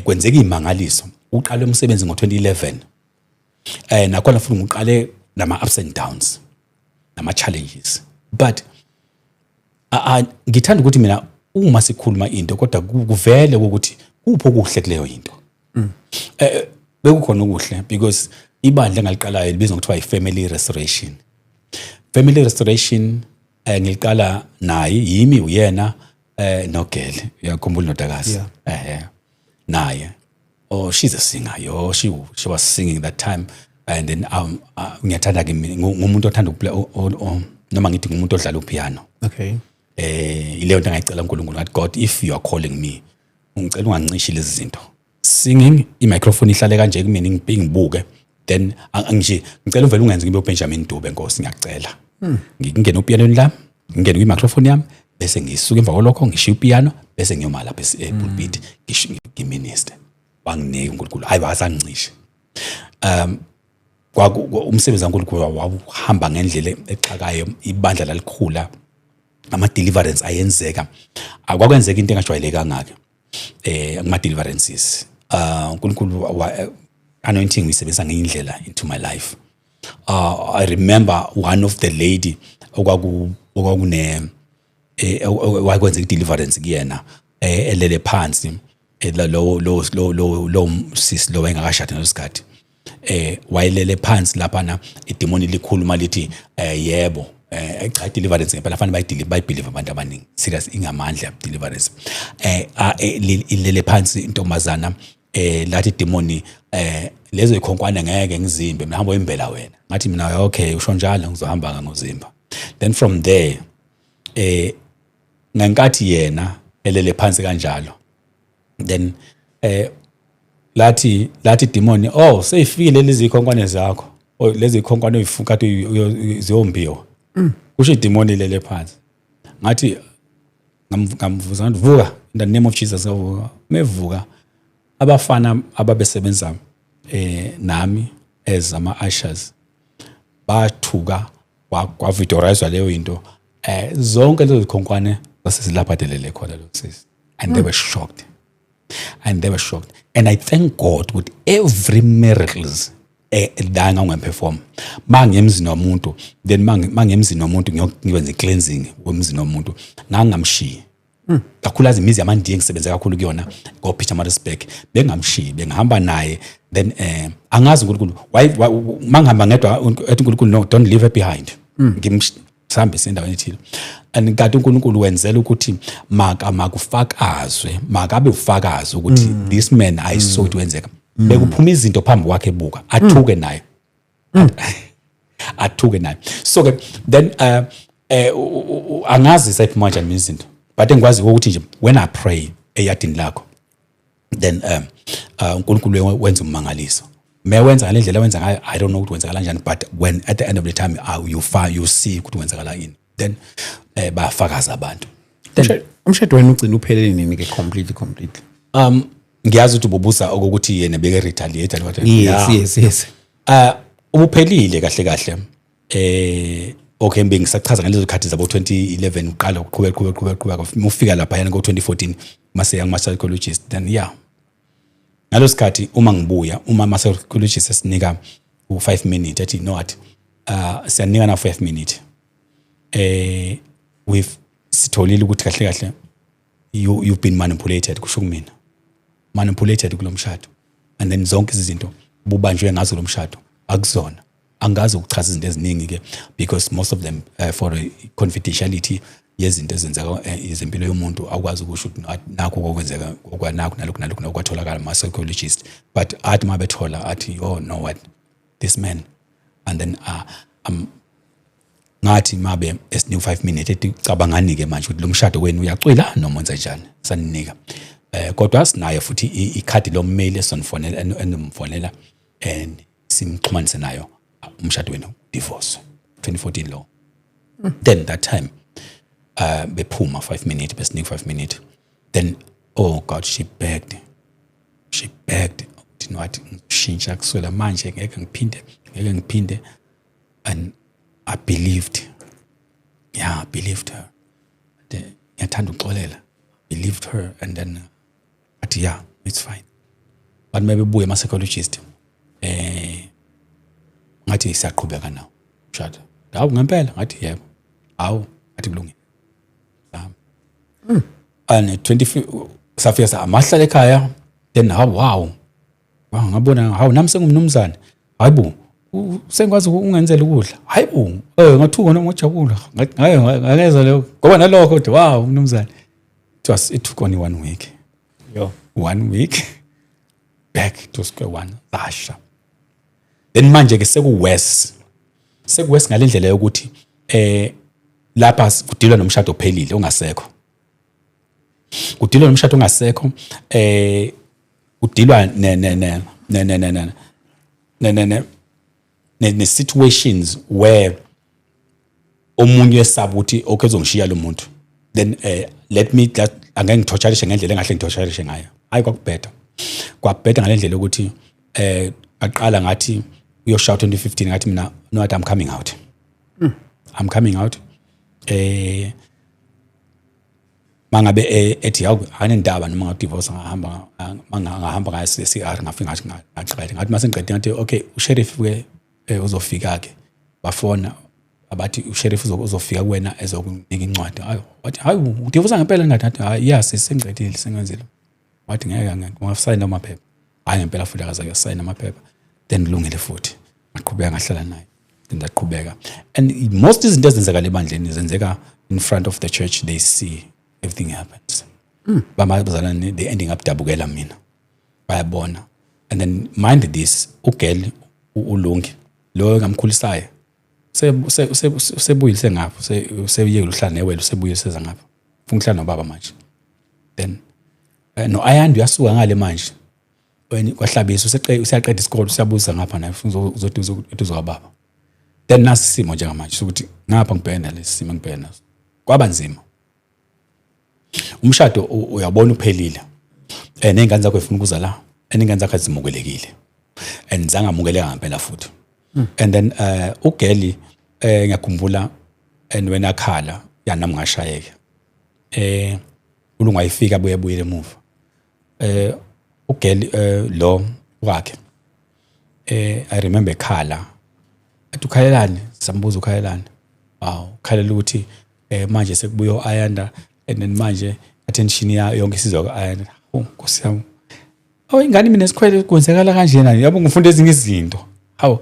kwenzeka imangaliso. Uqala umsebenzi ngo2011, nakhona futhi ngiqale nama ups and downs, nama challenges, but ngithanda ukuthi mina uma sikhuluma into, kodwa kuvele ukuthi kupho okuhle kuleyo into. Bekukhona okuhle because ibandla engaliqalayo libizwa ngokuthiwa i-Family Restoration. Family Restoration ngiliqala naye, yimi, uyena nogele, uyakhumbula indodakazi? Yeah. Naye, oh, she's a singer. Yo, she was singing that time. And then ngiyathanda ke mina, ngumuntu othanda ukuplay, noma ngithi ngumuntu odlala upiano. Ileyo nto engayicela uNkulunkulu, ngathi, "God, if you are calling me, Ngicela ungancishi lezi zinto, singing, i-microphone ihlale kanje kumina, ingibuke, then nje ngicela uvele ungenze ngibe uBenjamin Dube, Nkosi, ngiyacela. Ngingene upianweni lami, ngingene kwi-microphone yami, bese ngisuka emva kwalokho ngishiya upiano, bese ngiyoma lapha epulpit, ngiminister. Wanginika uNkulunkulu, hayi, wazangicisha. Umsebenzi kaNkulunkulu wawuhamba ngendlela exakayo, ibandla lalikhula, ama-deliverance ayenzeka. Akwakwenzeka into engajwayelekanga-ke kuma-deliverances. UNkulunkulu anointing uyisebenzisa ngenye indlela into my life. I remember one of the lady okwakune wakwenzeka i-deliverance kuyena, elele phansi, lo sisi lo wayengakashadi ngaleso sikhathi, wayelele phansi laphana, idemoni likhuluma lithi, yebo, cha, deliverance ngempela fanele bayibelieve abantu abaningi, serious, ingamandla deliverance. Ilele phansi intombazana, lathi idemoni, lezo ikhonkwane ngeke ngizimbe mina, hamba uyimbela wena. Ngathi mina, okay, usho njalo, ngizohamba ngozimba. Then from there, ngenkathi yena elele phansi kanjalo, then lathi demoni, oh, seyifikile lezi ikhonkwane zakho, oh, lezi ikhonkwane oyifuka ziyombiwa, kusho idemoni lele phansi. Ngathi ngamvusa, ngathi, vuka in the name of Jesus. Ngavuka, mevuka abafana ababesebenza nami as ama ushers bathuka, kwavideorizwa leyo into, zonke lezo zikhonkwane zasezilaphadelele khona lo sisi, and they were shocked, and they were shocked. And I thank God with every miracles la ngangiperform. Mangemzini womuntu, then mangemzini womuntu ngiyokwenza cleansing wemzini womuntu, ngangamshiyi, kakhulukazi imizi yamandiya engisebenze kakhulu kuyona ko-Pietermaritzburg, bengamshiyi, bengihamba naye. Then angazi uNkulunkulu why mangihamba ngedwa ethi uNkulunkulu, no, don't leave her behind. Sihambe sendaweni ethile, and kanti uNkulunkulu wenzela ukuthi maka makufakazwe, makabe ufakazi ukuthi this man I saw it wenzeka. Bekuphuma izinto phambi kwakhe ebuka, athuke naye, athuke naye. So ke then angazi sayiphuma kanjani mina izinto, but engikwazi ukuthi nje when I pray eyadini lakho, then uNkulunkulu wenza ummangaliso. Mewenza ngale ndlela wenza ngayo, I don't know ukuthi wenzakala kanjani, but when at the end of the time you find, you see ukuthi wenzakala yini, then bayafakaza abantu. Then umshado wenu ugcina uphelele nini ke completely, completely? Ngiyazi ukuthi ububuza okokuthi yena beke retaliate and what. Yes. Yes. Ubuphelile kahle kahle. Okay, bengisachaza ngalezo khathi zabo 2011, uqala uqhubeka, qhubeka, qhubeka, qhubeka, ufika lapha yana ngo 2014 mase yang psychologist. Then yeah, ngalo sikhathi uma ngibuya, uma ama psychologist esinika u5 minute, ethi, no, what, siyanika na 5 minute, we've sitholile ukuthi kahle kahle you've been manipulated, kusho kumina, manipulated kulomshado, and then zonke izinto bubanjwe ngazo lo mshado akuzona. Angazi ukuchaza izinto eziningi ke because most of them, for confidentiality yezinto ezenzeka izempilo yomuntu, awukwazi ukusho ukuthi nakho okwenzeka okwanakho nalokhu nalokhu nokwatholakala ama psychologist. But athi mabethola athi, oh no, what, this man, and then ngathi mabe esinika 5 minutes, ethi, cabangani ke manje ukuthi lo mshado wenu uyacwila noma wenza njani, saninika kodwa sinayo futhi ikhadi lommeli esonifonela, enomfonela and simxhumanise nayo, umshado wenu divorce. 2014 lo. Then that time bephuma 5 minutes, besinika 5 minutes, then oh God, she begged, she begged ukuthi wathi ngishintsha kusukela manje, ngeke ngiphinde, ngeke ngiphinde. And I believed, yeah, I believed her. Ngiyathanda ukuxolela, believed her, and then athi, yeah, it's fine. But maybe buye ama psychologist, ngathi siyaqhubeka nawo mshado. Hawu, ngempela? Ngathi yebo. Hawu, ngathi kulungile. And 20 safika sa amahlala ekhaya. Then hawu, wow, ngabona, hawu, nami sengumnumzane, hayibo, sengikwazi ukungenzela ukudla, hayibo, ngathuka noma ngajabula, ngaye ngangeza lokho ngoba nalokho kodwa, wow, umnumzane. It took only one week. Yo. One week, back to square one, basha. Then manje ke seku worse, seku worse ngalendlela yokuthi lapha kudilwa nomshado ophelile ongasekho. Kudilwa nomshado ongasekho, kudilwa ne ne ne ne ne ne ne ne ne ne ne situations where omunye esaba ukuthi, okay, uzongishiya lo muntu, then let me just, angeke ngithotsharishe ngendlela engahle ngithotsharishe ngayo. Hayi, kwakubheda, kwabheda ngalendlela yokuthi aqala ngathi uyoshaya 2015, ngathi mina, no, I'm coming out, I'm coming out. Mangabe ethi hawu, anendaba noma ngadivorce, ngahamba, ngahamba ngaya CR, ngafika ngathi ngaqeda, ngathi mase ngiqede ngathi, okay, usheriff ke uzofika ke. Bafona abathi usheriff uzofika kuwena ezokunika incwadi. Hayi, wathi, hayi, udivorce ngempela? Ngathi, hayi, yes, sengiqedile, sengenzile. Wathi ngeke, ngeke ungasayina amaphepha. Hayi, ngempela futhi akaze akasayina amaphepha. Then kulungile futhi, ngaqhubeka ngahlala naye, then ndaqhubeka. And most izinto ezenzekala ebandleni zenzeka in front of the church. They see everything happens. Bamazalwane, they ending up dabukela mina, bayabona. And then mind this, ugirl uLungi lo engamkhulisayo usebuyile, sengapha, useyekile uhlala newele, usebuyile, seza ngapha, ufuna ukuhlala nobaba manje. Then no Ayanda uyasuka ngale manje. Wena kwaHlabisa, useyaqeda isikole, usiyabuza ngapha naye, ufuna uzoduze eduze kwababa. Then nasi isimo njengamanje sokuthi ngapha ngibhekene nalesi simo engibhekene naso. Kwaba nzima. Umshado uyabona uphelile, ney'ngane zakho zifuna ukuza la, and iy'ngane zakho azimukelekile and zangamukeleka ngempela futhi. And then ugirl, ngiyakhumbula, and wena akhala ya, nami ngashayeka. Ulungu ayifika, abuye ebuyele emuva. Ugirl lo wakhe, I remember ekhala, athi, "Ukhalelani?" Sambuza, "Ukhalelani?" Awu, ukhalela ukuthi manje sekubuye u-Ayanda, and then manje attention yayo yonke isizwa ku-Ayanda. Oh, Nkosi yami, awu, ingane mina esikhwele, kwenzekala kanjena, yabo, ngifunda ezinye izinto. Hawu,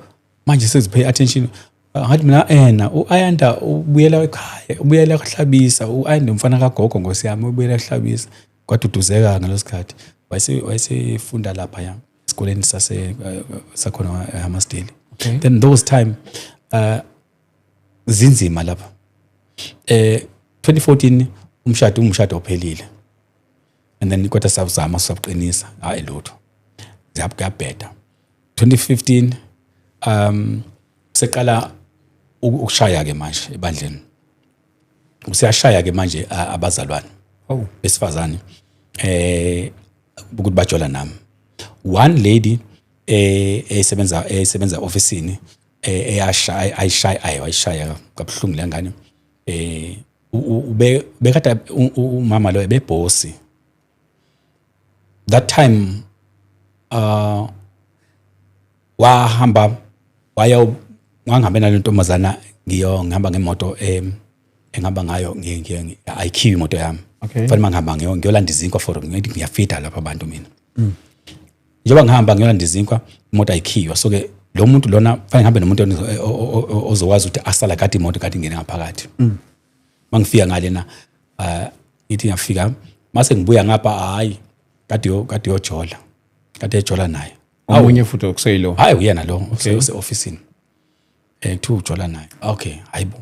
manje sezipay attention. Ngathi mina, ena u-Ayanda ubuyela ekhaya, ubuyela kuHlabisa. U-Ayanda umfana kagogo, nkosi yami, ubuyela kuHlabisa. Kwaduduzeka ngaleso sikhathi. Wayesefunda lapha ya esikoleni sase sakhona eHammarsdale. Then those time zinzima lapha. 2014 umshado uphelile, and then kodwa sawuzama, sabuqinisa, hayi lutho, kuyabheda. 2015 seqala ukushaya ke manje ebandleni, usiyashaya ke manje abazalwane besifazane ukuthi bajola nami. One lady esebenza officeini eyasha, ayishaya, ayi, wayishaya kabuhlungu le ngane. Ube bekade umama lo ebebhosi that time. Wahamba waya, ngangihambe nale ntombazana, ngiyo ngihamba ngemoto engihamba ngayo, ayikhiwe imoto yami. Fanele mangihamba ngiyolanda izinkwa for ngithi ngiyafida lapha abantu mina. Njengoba ngihamba ngiyolanda izinkwa, imoto ayikhiywa, so ke lo muntu lona fanele ngihambe nomuntu ozokwazi ukuthi asala kade imoto kade ingene ngaphakathi. Mangifika ngale na, ngithi ngiyafika, mase ngibuya ngapha, hayi, kade yojola, kade ejola naye. Omunye futhi okuseyilo? Hayi, uyena lo use officeini. Kuthiwa ujola naye. Okay, hayibo,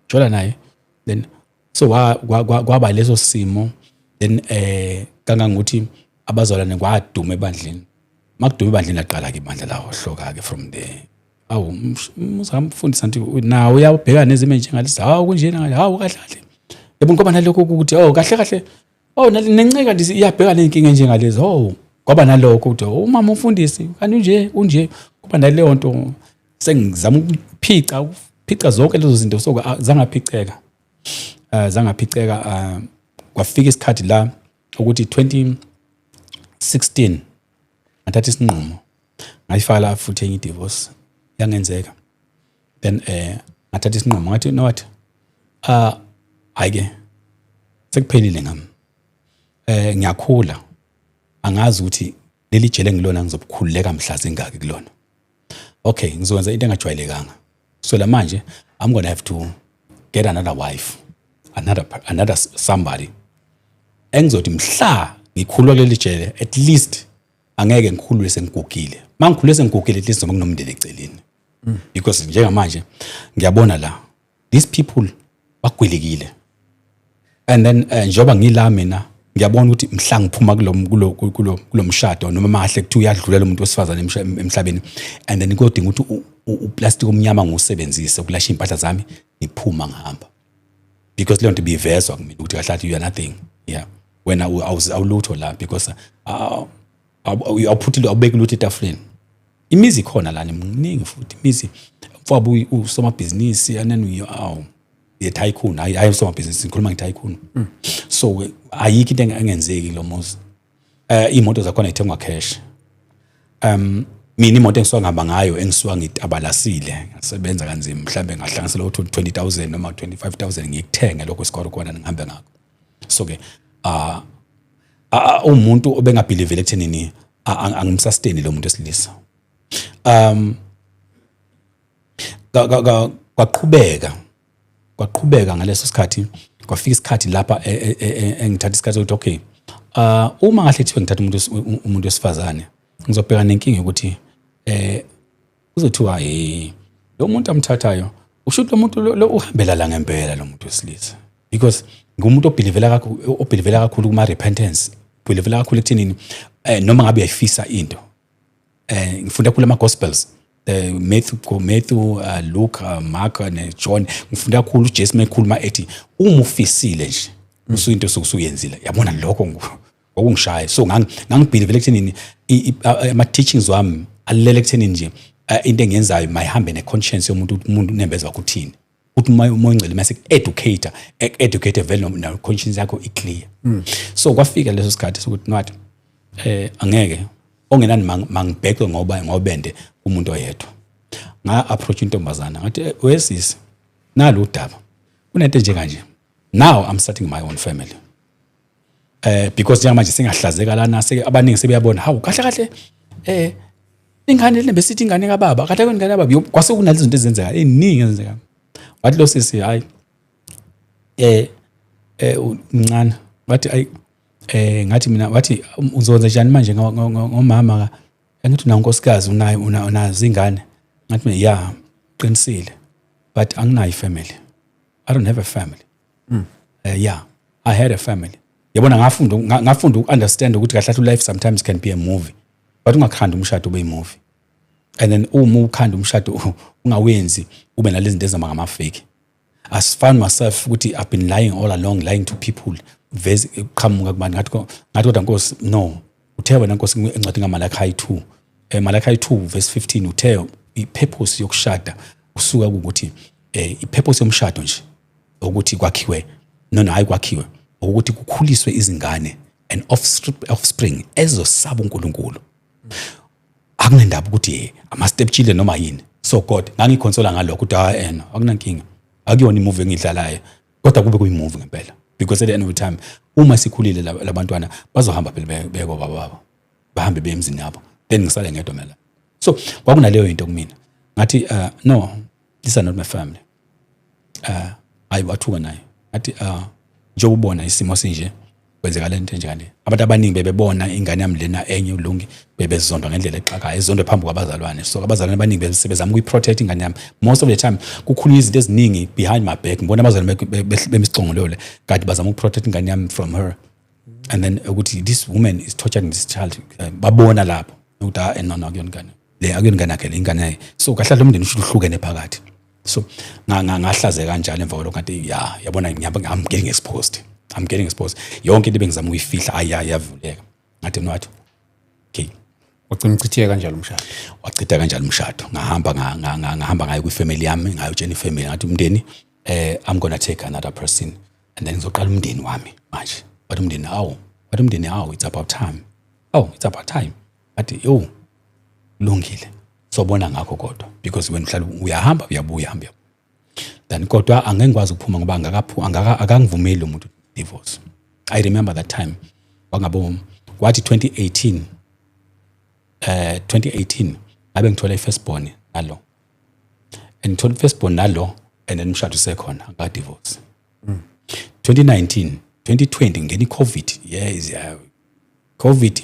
jola naye. Then so kwaba leso simo then kangangokuthi abazalwane kwaduma ebandleni. Makuduma ebandleni, laqala ke ibandla lahohloka ke from there. Awu, uzamfundisa nti nawe uyabheka nezimo enjengalezi. Hawu, kunjena ngale, hawu, kahle kahle, yebo, ngoba nalokho ukuthi, oh, kahle kahle, oh, nenceka nje iyabheka nenkinga enjengalezi. Oh, kwaba nalokho ukuthi, oh, umama umfundisi kanti unje unje, kuba naleyo nto. Sengizama ukuphica zonke lezo zinto, so zangaphiceka, zangaphiceka. Kwafika isikhathi la ukuthi 2016 ngathatha isinqumo, ngayifaka futhi enye divorce, yangenzeka. Then ngathatha isinqumo, ngathi, no, what, hayi ke, sekuphelile ngami. Ngiyakhula, angazi ukuthi leli jele ngilona ngizobukhululeka mhla zingaki kulona. Okay, ngizokwenza into engajwayelekanga. So la manje I'm going to have to get another wife, another somebody engizothi mhla ngikhulwa kuleli jele, at least angeke ngikhulule sengigugile. Mangikhulule sengigugile, at least noma kunomndeni eceleni, because njengamanje ngiyabona la these people bagwilikile. And then njengoba ngila mina Ngiyabona ukuthi mhla ngiphuma kulo mshado, noma mahle kuthiwa uyadlula lo muntu wesifazane emhlabeni, and then kuyodinga ukuthi uplastic omnyama ngiwusebenzise ukulasha iy'mpahla zami, ngiphuma ngihamba, because leyo nto ibivezwa kumina ukuthi kahle kahle you are nothing, yeah, wena awulutho la, because awuphuthile, awubeki lutho etafuleni. Imizi ikhona lana miningi futhi imizi, mfowabo usomabhizinisi and then awu ye-tycoon, hayi hayi usomabhizinisi, ngikhuluma nge-tycoon. So ayikho into engenzeki kulo muzi. Iy'moto zakhona ithengwa cash. Mina imoto engisuka ngihamba ngayo, engisuka ngitabalasile, ngasebenza kanzima, mhlambe ngahlanganisela ukuthi 20,000 noma 25,000, ngikuthenge lokho esikorokwana ngihambe ngakho. So ke umuntu obengabelieve ekuthenini angimsustain lo muntu wesilisa. Kwaqhubeka ngaleso sikhathi, kwafika isikhathi lapha engithatha isikhathi sokuthi okay, uma ngahle kuthiwe ngithatha umuntu wesifazane, ngizobheka nenkinga yokuthi kuzothiwa, hey, lo muntu amthathayo, usho ukuthi lo muntu lo uhambela la ngempela lo muntu wesilisa, because ngumuntu obelievela kakhulu kuma repentance, obelievela kakhulu ekuthenini noma ngabe uyayifisa into. Ngifunda kakhulu ama gospels, Matthew, Luke, Mark ne John. Ngifunda kakhulu uJesu mekhuluma ethi uma ufisile nje, usuyinto usuyenzile, yabona. Lokho ngokungishaya, so ngangibelievela ekuthenini ama teachings wami alele ekuthenini nje into engiyenzayo mayihambe ne conscience yomuntu, ukuthi umuntu unembeza wakho uthini, ukuthi umoya ongcwele mase educate educate vele no conscience yakho i clear. So kwafika leso sikhathi sokuthi not angeke ongenani mangibheke ngoba ngobende umuntu oyedwa. Nga approach intombazana, ngathi, "Wesisi, nalo udaba, kunento nje kanje. Now I'm starting my own family, because njengamanje singahlazeka lana, seke abaningi sebeyabona, hawu, kahle kahle ingane le besithi ingane kababa, kahle ingane kababa." Kwase kunalezi zinto ezenzeka eziningi ezenzeka. Wathi lo sisi, hayi, umncane. Wathi ayi, ngathi mina, wathi, "Uzokwenza njani manje ngomama ka angithi una unkosikazi, unayo, unazo ingane?" Ngathi mina, "Yeah, qinisile, but anginayo ifamily. I don't have a family." Yeah, I had a family, yabona. Ngafunda uku-understand ukuthi kahle kahle life sometimes can be a movie, but ungakhanda umshado ube movie, and then uma ukhanda umshado ungawenzi ube nalezi zinto ezihamba ngama-fake. I found myself ukuthi I've been lying all along, lying to people, veze qhamuka kubantu. Ngathi kodwa Nkosi, no, uthe wena Nkosi encwadini kaMalachi 2, Malachi 2 verse 15, uthe i-purpose yokushada usuka ukuthi i-purpose yomshado nje ukuthi kwakhiwe, no, hayi, kwakhiwe ukuthi kukhuliswe izingane and offspring ezosaba uNkulunkulu, akunendaba ukuthi ama step children noma yini. So God ngangiconsola ngalokho ukuthi hayi, ena akunankinga, akuyona imovie engidlalayo, kodwa kube kuyimovie ngempela, because at the end of the time uma sikhulile labantwana bazohamba phela beye kobaba babo, bahambe beye emzini yabo, then ngisale ngedwa mina. So kwakunaleyo into kumina. Ngathi, "No, these are not my family." Hayi, wathuka naye. Ngathi, "Njengoba ubona isimo sinje, kwenzeka lento enje kanje." Abantu abaningi bebebona ingane yami lena enye ulungi, bebezondwa ngendlela exakayo, ezondwe phambi kwabazalwane. So abazalwane abaningi besebezama ukuyiprotect ingane yami. Most of the time kukhulunywa izinto eziningi behind my back, ngibona abazalwane bemisicongolole kanti bazama ukuprotect ingane yami from her, and then ukuthi this woman is torturing this child. Babona lapho ukuthi ah, no, no, akuyona ingane le, akuyona ingane yakhe le, ingane yayo. So kahle lo mndeni usho uhlukene phakathi. So ngahlazeka kanjalo emva kwalokho. Ngathi ya, yabona, I'm getting exposed, I'm getting exposed. Yonke into ebengizama ukuyifihla, ayi, yavuleka. Ngathi no, wathi okay. Wagcina uchitheke kanjalo umshado? Wachitha kanjalo umshado. Ngahamba ngahamba ngayo kwifamily yami, ngayotshela ifamily, ngathi, "Umndeni, I'm gonna take another person and then ngizoqala umndeni wami manje." Wathi umndeni, "Awu." Wathi umndeni, "Awu, it's about time, oh, it's about time." Ngathi, "Yo, lungile, sobona ngakho kodwa, because wena uhlala uyahamba, uyabuya, hamba." Then kodwa angeke ngikwazi ukuphuma ngoba angakaphu angaka akangivumeli umuntu divorce. I remember that time kwangabo kwathi 2018, 2018 ngabe ngithola i-firstborn nalo, and ngithola i-firstborn nalo, and then umshado usekhona, aka divorce. 2019, 2020 ngena i-COVID, yes, yeah. COVID,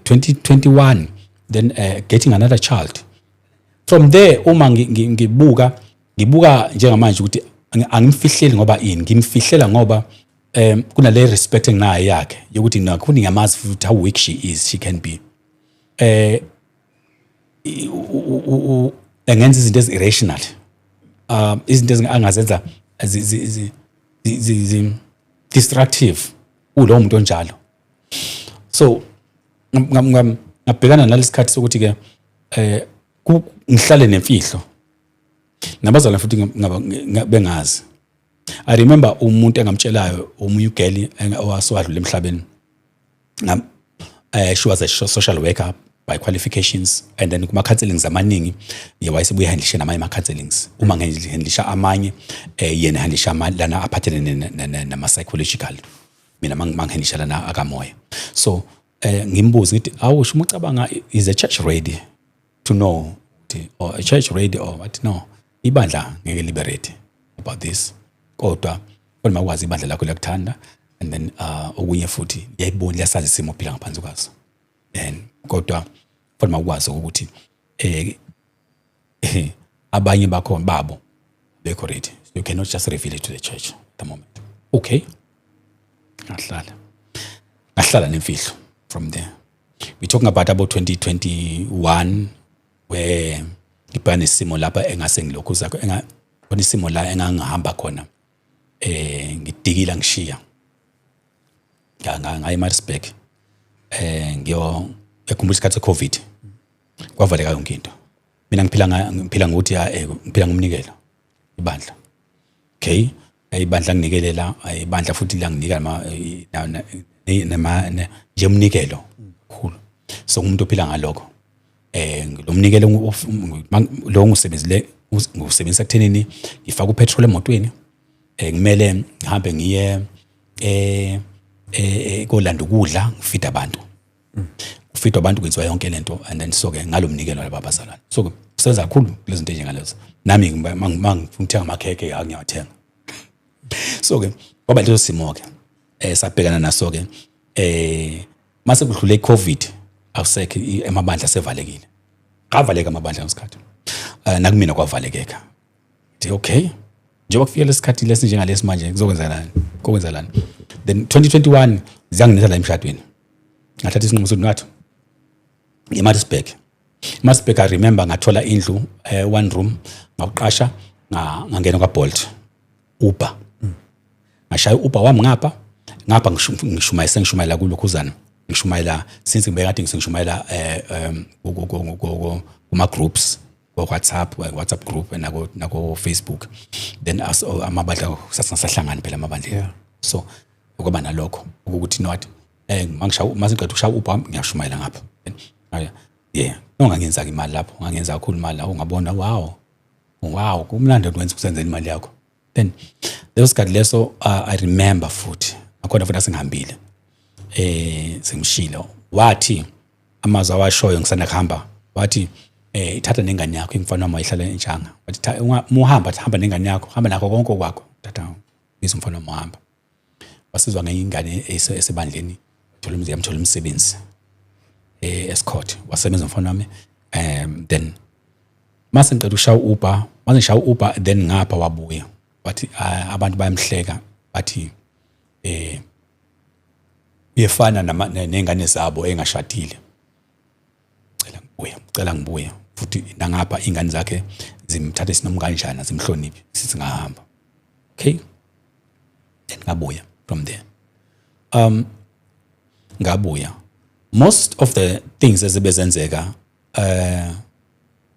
2021, then getting another child from there. Uma ngibuka njengamanje ukuthi angimfihleli ngoba ini, ngimfihlela ngoba Kunale respect enginayo yakhe yokuthi nakhona ngiyamazi futhi how weak she is, she can be, engenza izinto ezi-irrational, izinto angazenza destructive kulowo muntu onjalo. So ngabhekana nalesikhathi sokuthi ke ngihlale nemfihlo nabazalwane futhi bengazi. I remember umuntu engamtshelayo, omunye ugeli owasewadlula emhlabeni. She was a social worker by qualifications, and then kuma counselings amaningi ye wayesebuye handlishe namanye ama counselings. Uma ngihandlisha amanye, yena handlisha lana aphathelene nama psychological, mina mangihandlisha lana akamoya. So ngimbuza ngithi, "Awusho, uma ucabanga, is the church ready to know ukuthi, or a church ready or what?" "No, ibandla ngeke libe ready about this, kodwa kodwa makwazi ibandla lakho liyakuthanda, and then okunye futhi liyayibona, liyasazi isimo ophila ngaphansi kwaso, and kodwa kodwa makwazi ukuthi abanye bakhona babo bekho ready. So you cannot just reveal it to the church at the moment." Okay, ngahlala nemfihlo from there. We're talking about 2021, where ngibhekana nesimo lapha engase ngilokhu zakho enga khona, isimo la engangihamba khona, ngidikila, ngishiya ngaya eMaritzburg, ngiyo ekhumbula isikhathi seCovid, kwavaleka yonke into. Mina ngiphila ngokuthi ya, ngiphila ngomnikelo ibandla. Okay, ibandla nginikelela, ibandla futhi langinika nama nje umnikelo kakhulu. So umuntu ophila ngalokho, lo mnikelo lo ngisebenzile, ngiwusebenzisa kuthenini ngifaka upetrol emotweni, kumele ngihambe ngiye kolanda ukudla, ngifida abantu, kufidwa abantu, kwenziwa yonke lento. And then so ke ngalo mnikelo laba abazalwane, so ke kusebenza kakhulu kulezi zinto enjengalezo. Nami mangifuna ukuthenga amakhekhe, angiyawathenga. So ke kwaba leso simo ke sabhekana naso ke. Mase kudlule iCovid, awusekho, amabandla sevalekile, kavaleka amabandla ngesikhathi, nakumina kwavalekeka. Thi okay, njengoba kufika lesikhathi lesi njengalesi manje, kuzokwenzakalani, kokwenzakalani? Then 2021 ziyanginetha la emshadweni. Ngathatha isinqumo sokuthi ngathi eMaritzburg, eMaritzburg, I remember ngathola indlu, one room, ngawuqasha, ngangena kwaBolt, Uber, ngashaya uBer wami ngapha ngapha, ngishumayela, sengishumayela kulokhuzana, ngishumayela since ngibeka kade ngishumayela kuma groups ko WhatsApp, WhatsApp group, nako Facebook. Then amabandla sasingasahlangani phela amabandleni. So ukuba nalokho ukuthi not mangishaya, mase ngiqeda ukushaya Uber, ngiyashumayela ngapha. Yeah, nongangenza imali lapho, ngangenza kakhulu imali lapho. Ngabona, wow, kumnandi ukwenza, ukusenzela imali yakho. Then leso sikhathi leso, I remember futhi akhona futhi asengihambile, sengishilo, wathi amazwi awashoyo ngisanda kuhamba, wathi ithatha nengane yakho, imfana wami wayehlala entshanga. Wathi, Uma uhamba," athi, "hamba nengane yakho, hamba nakho konke okwakho." Thatha, biza umfana wami, wahamba, wasizwa ngenye ingane esebandleni, thola yamthola umsebenzi escort, wasebenza umfana wami. Then mase ngiqeda ukushaya Uber, mase ngishaya Uber, then ngapha wabuya wathi, "Ah, abantu bayamhleka, bathi uyefana nengane zabo engashadile. Cela ngibuye, cela ngibuye futhi." Nangapha ingane zakhe zimthatha isinomi kanjani, zimhloniphi. Sithi ngahamba, okay, then ngabuya from there. Ngabuya, most of the things ezibezenzeka,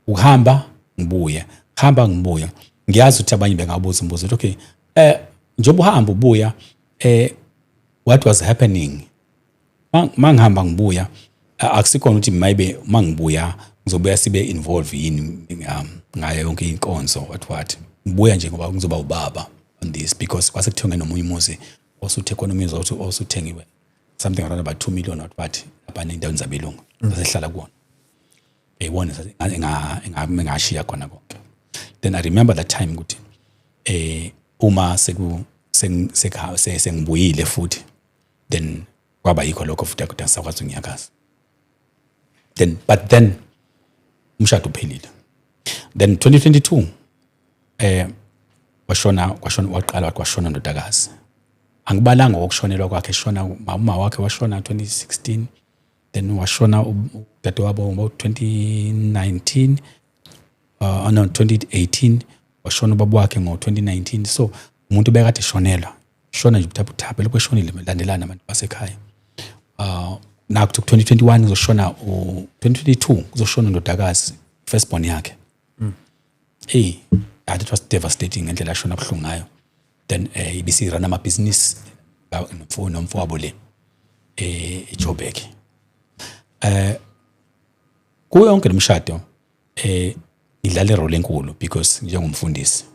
ukuhamba ngibuye, hamba ngibuya. Ngiyazi ukuthi abanye bengabuza umbuzo ukuthi, okay, njengoba uhamba ubuya, what was happening? Mangihamba ngibuya, akusikhona ukuthi maybe mangibuya ngizobuya sibe involve yini ngayo yonke inkonzo, what. Ngibuya nje ngoba ngizoba ubaba on this, because kwase kuthengwe nomunye umuzi, osuthe khona umuzi osuthengiwe, something around about 2 million, what, lapha endaweni zabelungu sasehlala kuwona, eyibona engashiya khona konke. Then I remember that time ukuthi uma seku sengibuyile futhi, then kwaba yikho lokho futhi akude ngisakwazi ukunyakaza. Then but then umshado uphelile. Then 2022 washona, kwashona, waqala kwashona ndodakazi. Angibalanga ngokushonelwa kwakhe, shona uma wakhe washona 2016, then washona udadewabo ngo 2019, no, 2018, washona ubaba wakhe ngo 2019. So umuntu bekade eshonelwa, shona nje ubuthaphuthaphu, elokhu eshonile landelana abantu basekhaya. Naku 2021 kuzoshona, u 2022 kuzoshona indodakazi, firstborn yakhe. Hey, that it was devastating ngendlela ashona buhlungu ngayo. Then ibisi-run amabhizinisi nomfowabo le eJoburg. Kuyo yonke lemshado ngidlala i-role enkulu because njengomfundisi,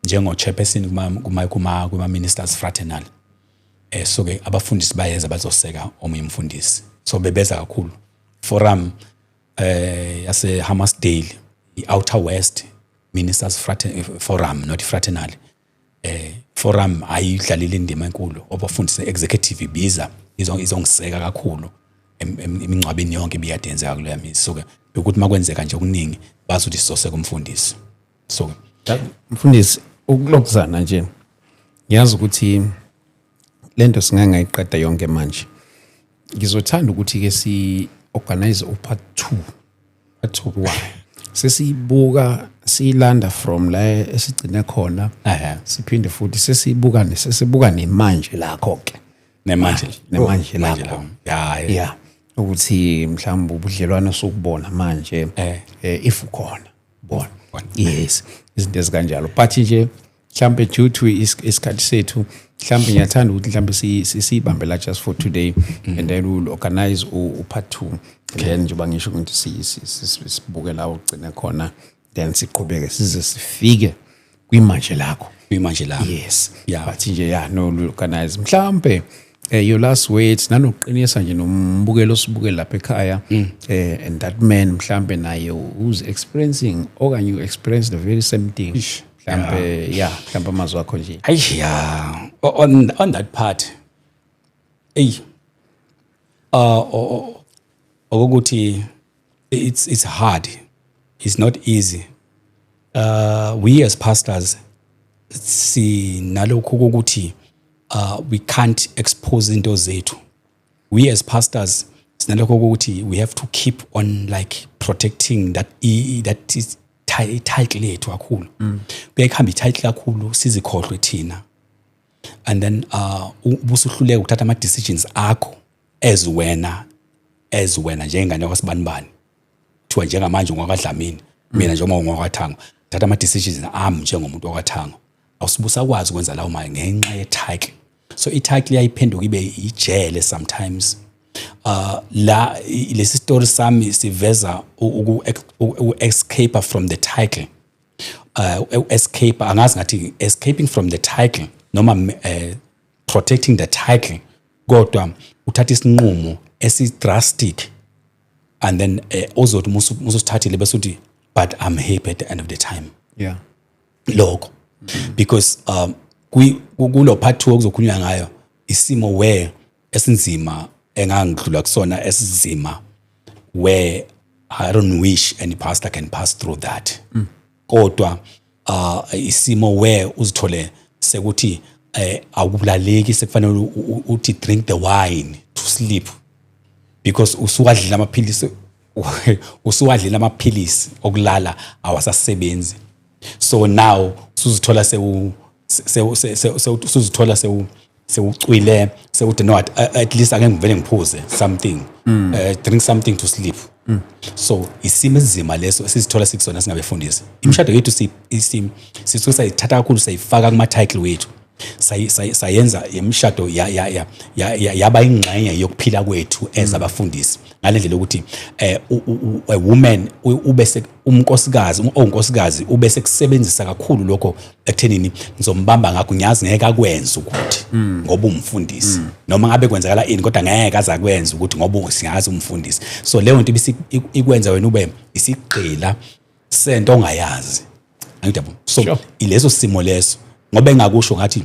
njengo chairperson kuma ministers fraternal, so ke abafundisi bayeza bazoseka omunye umfundisi, so bebeza kakhulu. Forum yase Hammarsdale, i-Outer West Ministers Forum, not fraternal forum, ayidlalile indima enkulu. Obafundisi executive ibiza izongiseka kakhulu emingcwabeni yonke ibiyade yenzeka kuleya mizi. So ke ukuthi makwenzeka nje okuningi, bazi ukuthi sizoseka umfundisi, so Mfundisi, ukulokuzana nje, ngiyazi ukuthi lento singangayiqeda yonke manje. Ngizothanda ukuthi ke si organize u-part 2. Part 2? Sesiyibuka, siyilanda from la esigcine khona. Siphinde futhi sesiyibuka, sesibuka nemanje lakho ke. Nemanje. Nemanje lakho. Ya. Yeah, ukuthi mhlawumbe ubudlelwano sokubona manje, if ukhona bona. Bona. Yes, izinto ezikanjalo. But nje mhlambe due to isikhathi sethu, mhlambe ngiyathanda ukuthi mhlambe siyibambe la just for today and then we'll organize u-part 2, and then njengoba ngisho ukuthi sibuke la ugcine khona, then siqhubeke size sifike kwimanje lakho. Kuyimanje la. Yes. Yeah. But nje, yeah, no, we'll organize mhlambe your last words nanokuqinisa nje nombukelo osibuke lapha ekhaya, and that man mhlambe naye who's experiencing okanye you experience the very same thing mhlambe, yeah, mhlambe amazwi akho nje. Hayi, yeah, on that part, ey, okuthi it's hard, it's not easy. We as pastors sinalokhu ukuthi we can't expose into zethu. We as pastors sinalokho ukuthi we have to keep on like protecting that is title yethu kakhulu. Kuyayihamba i-title kakhulu, sizikhohlwe thina, and then ubusuhluleka ukuthatha ama decisions akho as wena njengengane yakwasibanibani. Kuthiwa njengamanje ungwakwaDlamini, mina njengoba ungwakwaThango, thatha ama decisions ami njengomuntu wakwaThango. Awusibusakwazi ukwenza lawo mali ngenxa ye-title. So i-title iyayiphenduka ibe ijele sometimes. La lesi story sami siveza uku-escape from the title, escape, angazi ngathi escaping from the title noma protecting the title, kodwa uthatha isinqumo esi drastic and then ozothi mususithathile bese uthi, "But I'm happy at the end of the time." Lokho because kulo part 2 okuzokhulunywa ngayo, isimo where esinzima engangidlula kusona, esizima where I don't wish any pastor can pass through that, kodwa isimo where uzithole sekuthi awulaleki, sekufanele uthi drink the wine to sleep because usuwadlile amaphilisi, usuwadlile amaphilisi okulala, awasasebenzi. So now usuzithola sewu sewu usuzithola sewucwile, sewuthi, "No, at least ake ngivele ngiphuze something, drink something to sleep." So isimo esinzima leso esizithola sikusona singabefundisi. Imishado yethu sisuke sayithatha kakhulu, sayifaka kuma title wethu, sayenza imishado yaba ingxenye yokuphila kwethu as abafundisi, ngalendlela yokuthi a woman ube umnkosikazi, owunkosikazi ube sekusebenzisa kakhulu lokho ekuthenini ngizombamba ngakho, ngiyazi ngeke akwenze ukuthi ngoba umfundisi, noma ngabe kwenzakala ini, kodwa ngeke aze akwenze ukuthi ngoba singazi umfundisi. So leyo nto ikwenza wena ube isigqila sento ongayazi, angithi yabo? So ileso simo leso, ngoba engakusho ngathi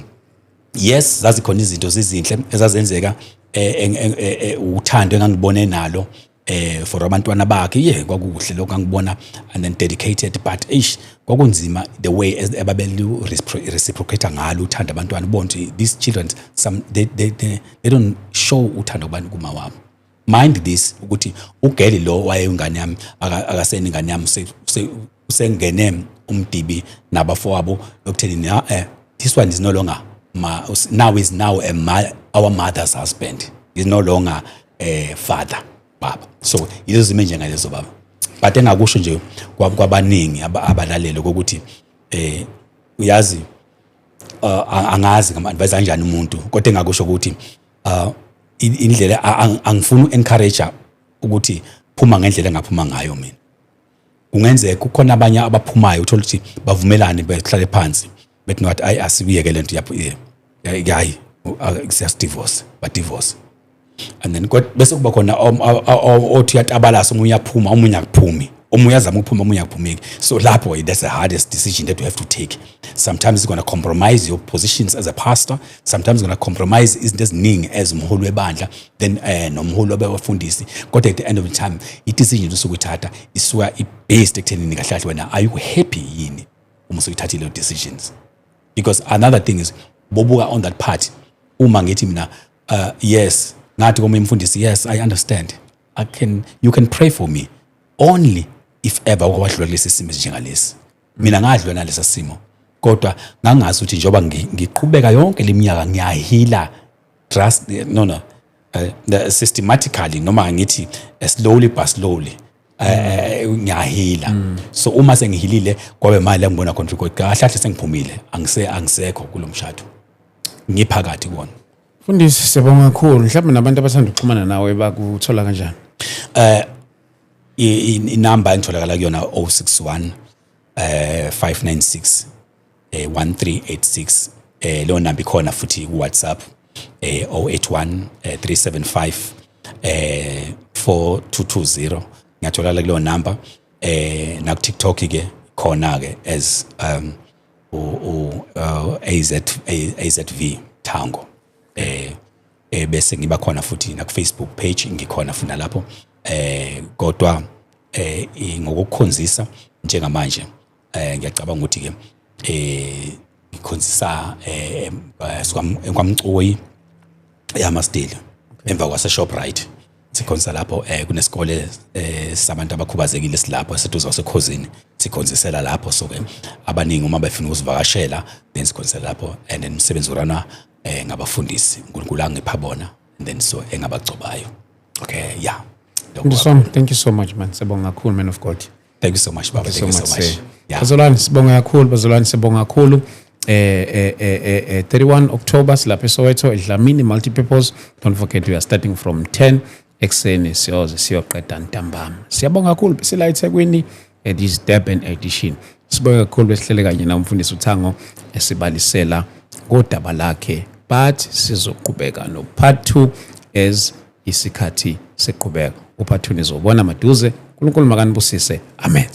yes, zazikhona izinto zizinhle ezazenzeka, uthando engangibone nalo. For abantwana bakhe, yeah, kwakuhle lokho angibona and then dedicated, but eish, kwakunzima the way as ababelu reciprocate ngalo uthanda abantwana, ubona ukuthi these children, some they don't show uthando kubantu kuma wabo. Mind this, ukuthi ugeli lo wayengane yami akaseni ingane yami, usengene umdibi nabafowabo ekutheni this one is no longer ma, now is now our mother's husband, is no longer a father, baba. So yizo zimo njengalezo, baba, but engakusho nje kwabaningi abalalele ukuthi uyazi, angazi ngama-advise kanjani umuntu, kodwa engakusho ukuthi indlela angifuni u-encourage ukuthi phuma ngendlela engaphuma ngayo mina. Kungenzeka kukhona abanye abaphumayo, uthola ukuthi bavumelane, behlale phansi, bethi, "Not, ayi, asibiyeke lento yapho, hayi, siyasidivorce," ba-divorce, and then bese kuba khona othi uyatabalasa, omunye uyaphuma, omunye akuphumi, omunye uyazama ukuphuma, omunye akuphumeki. So lapho, that's the hardest decision that you have to take. Sometimes it's going to compromise your positions as a pastor, sometimes it's going to compromise izinto eziningi as umholi webandla, then nomholi wabafundisi, kodwa at the end of the time i-decision osuke uyithatha isuka i-based ekuthenini kahle kahle wena, are you happy yini uma usuyithathile leyo decisions? Because another thing is, bobuka on that part, uma ngithi mina, yes, ngathi komunye umfundisi, "Yes, I understand, I can you can pray for me only if ever wakwadlula kulesi simo esinjengalesi." Mina ngadlula nalesa simo, kodwa ngangazi ukuthi njengoba ngiqhubeka yonke leminyaka ngiyaheala, trust no systematically, noma ngithi slowly but slowly, ngiyaheala. So uma sengihilile, kwabe mali engibona khona ukuthi kahle kahle sengiphumile, angisekho kulo mshado, ngiphakathi kuwona. Mfundisi, siyabonga kakhulu. Mhlawumbe nabantu abathanda ukuxhumana nawe bakuthola kanjani? Inamba engitholakala kuyona 061 596 1386. Leyo namba ikhona futhi ku WhatsApp, 081 375 4220. Ngiyatholakala kuleyo namba. Na ku TikTok ke khona ke as u AZ AZV Thango. Bese ngiba khona futhi na ku Facebook page, ngikhona futhi nalapho. Kodwa ngokukhonzisa njengamanje, ngiyacabanga ukuthi ke ngikhonzisa kwaMcoyi eHammarsdale, emva kwase Shoprite sikhonzisa lapho. Kunesikole sabantu abakhubazekile silapho seduze kwasekhosini, sikhonzisela lapho. So ke abaningi uma befuna ukusivakashela, then sikhonzisela lapho, and then umsebenzi urunwa ngabafundisi uNkulunkulu angipha bona, and then so engabagcobayo. Okay, yeah. Lokho. Mfundisi wami, thank you so much, man. Siyabonga kakhulu, man of God. Thank you so much, baba. Thank you so much. Sir. Yeah. Bazalwane, sibonga kakhulu. Bazalwane, sibonga kakhulu. 31 October silapha eSoweto, eDlamini Multipurpose. Don't forget, we are starting from 10 ekuseni, siyoze siyoqeda ntambama. Siyabonga kakhulu. Sila eThekwini, this Durban edition. Sibonga kakhulu, besihlele kanye nomfundisi uThango esibalisela ngodaba lakhe, but sizoqhubeka no part 2 as isikhathi siqhubeka. Upart 2 nizobona maduze. uNkulunkulu makanibusise. Amen.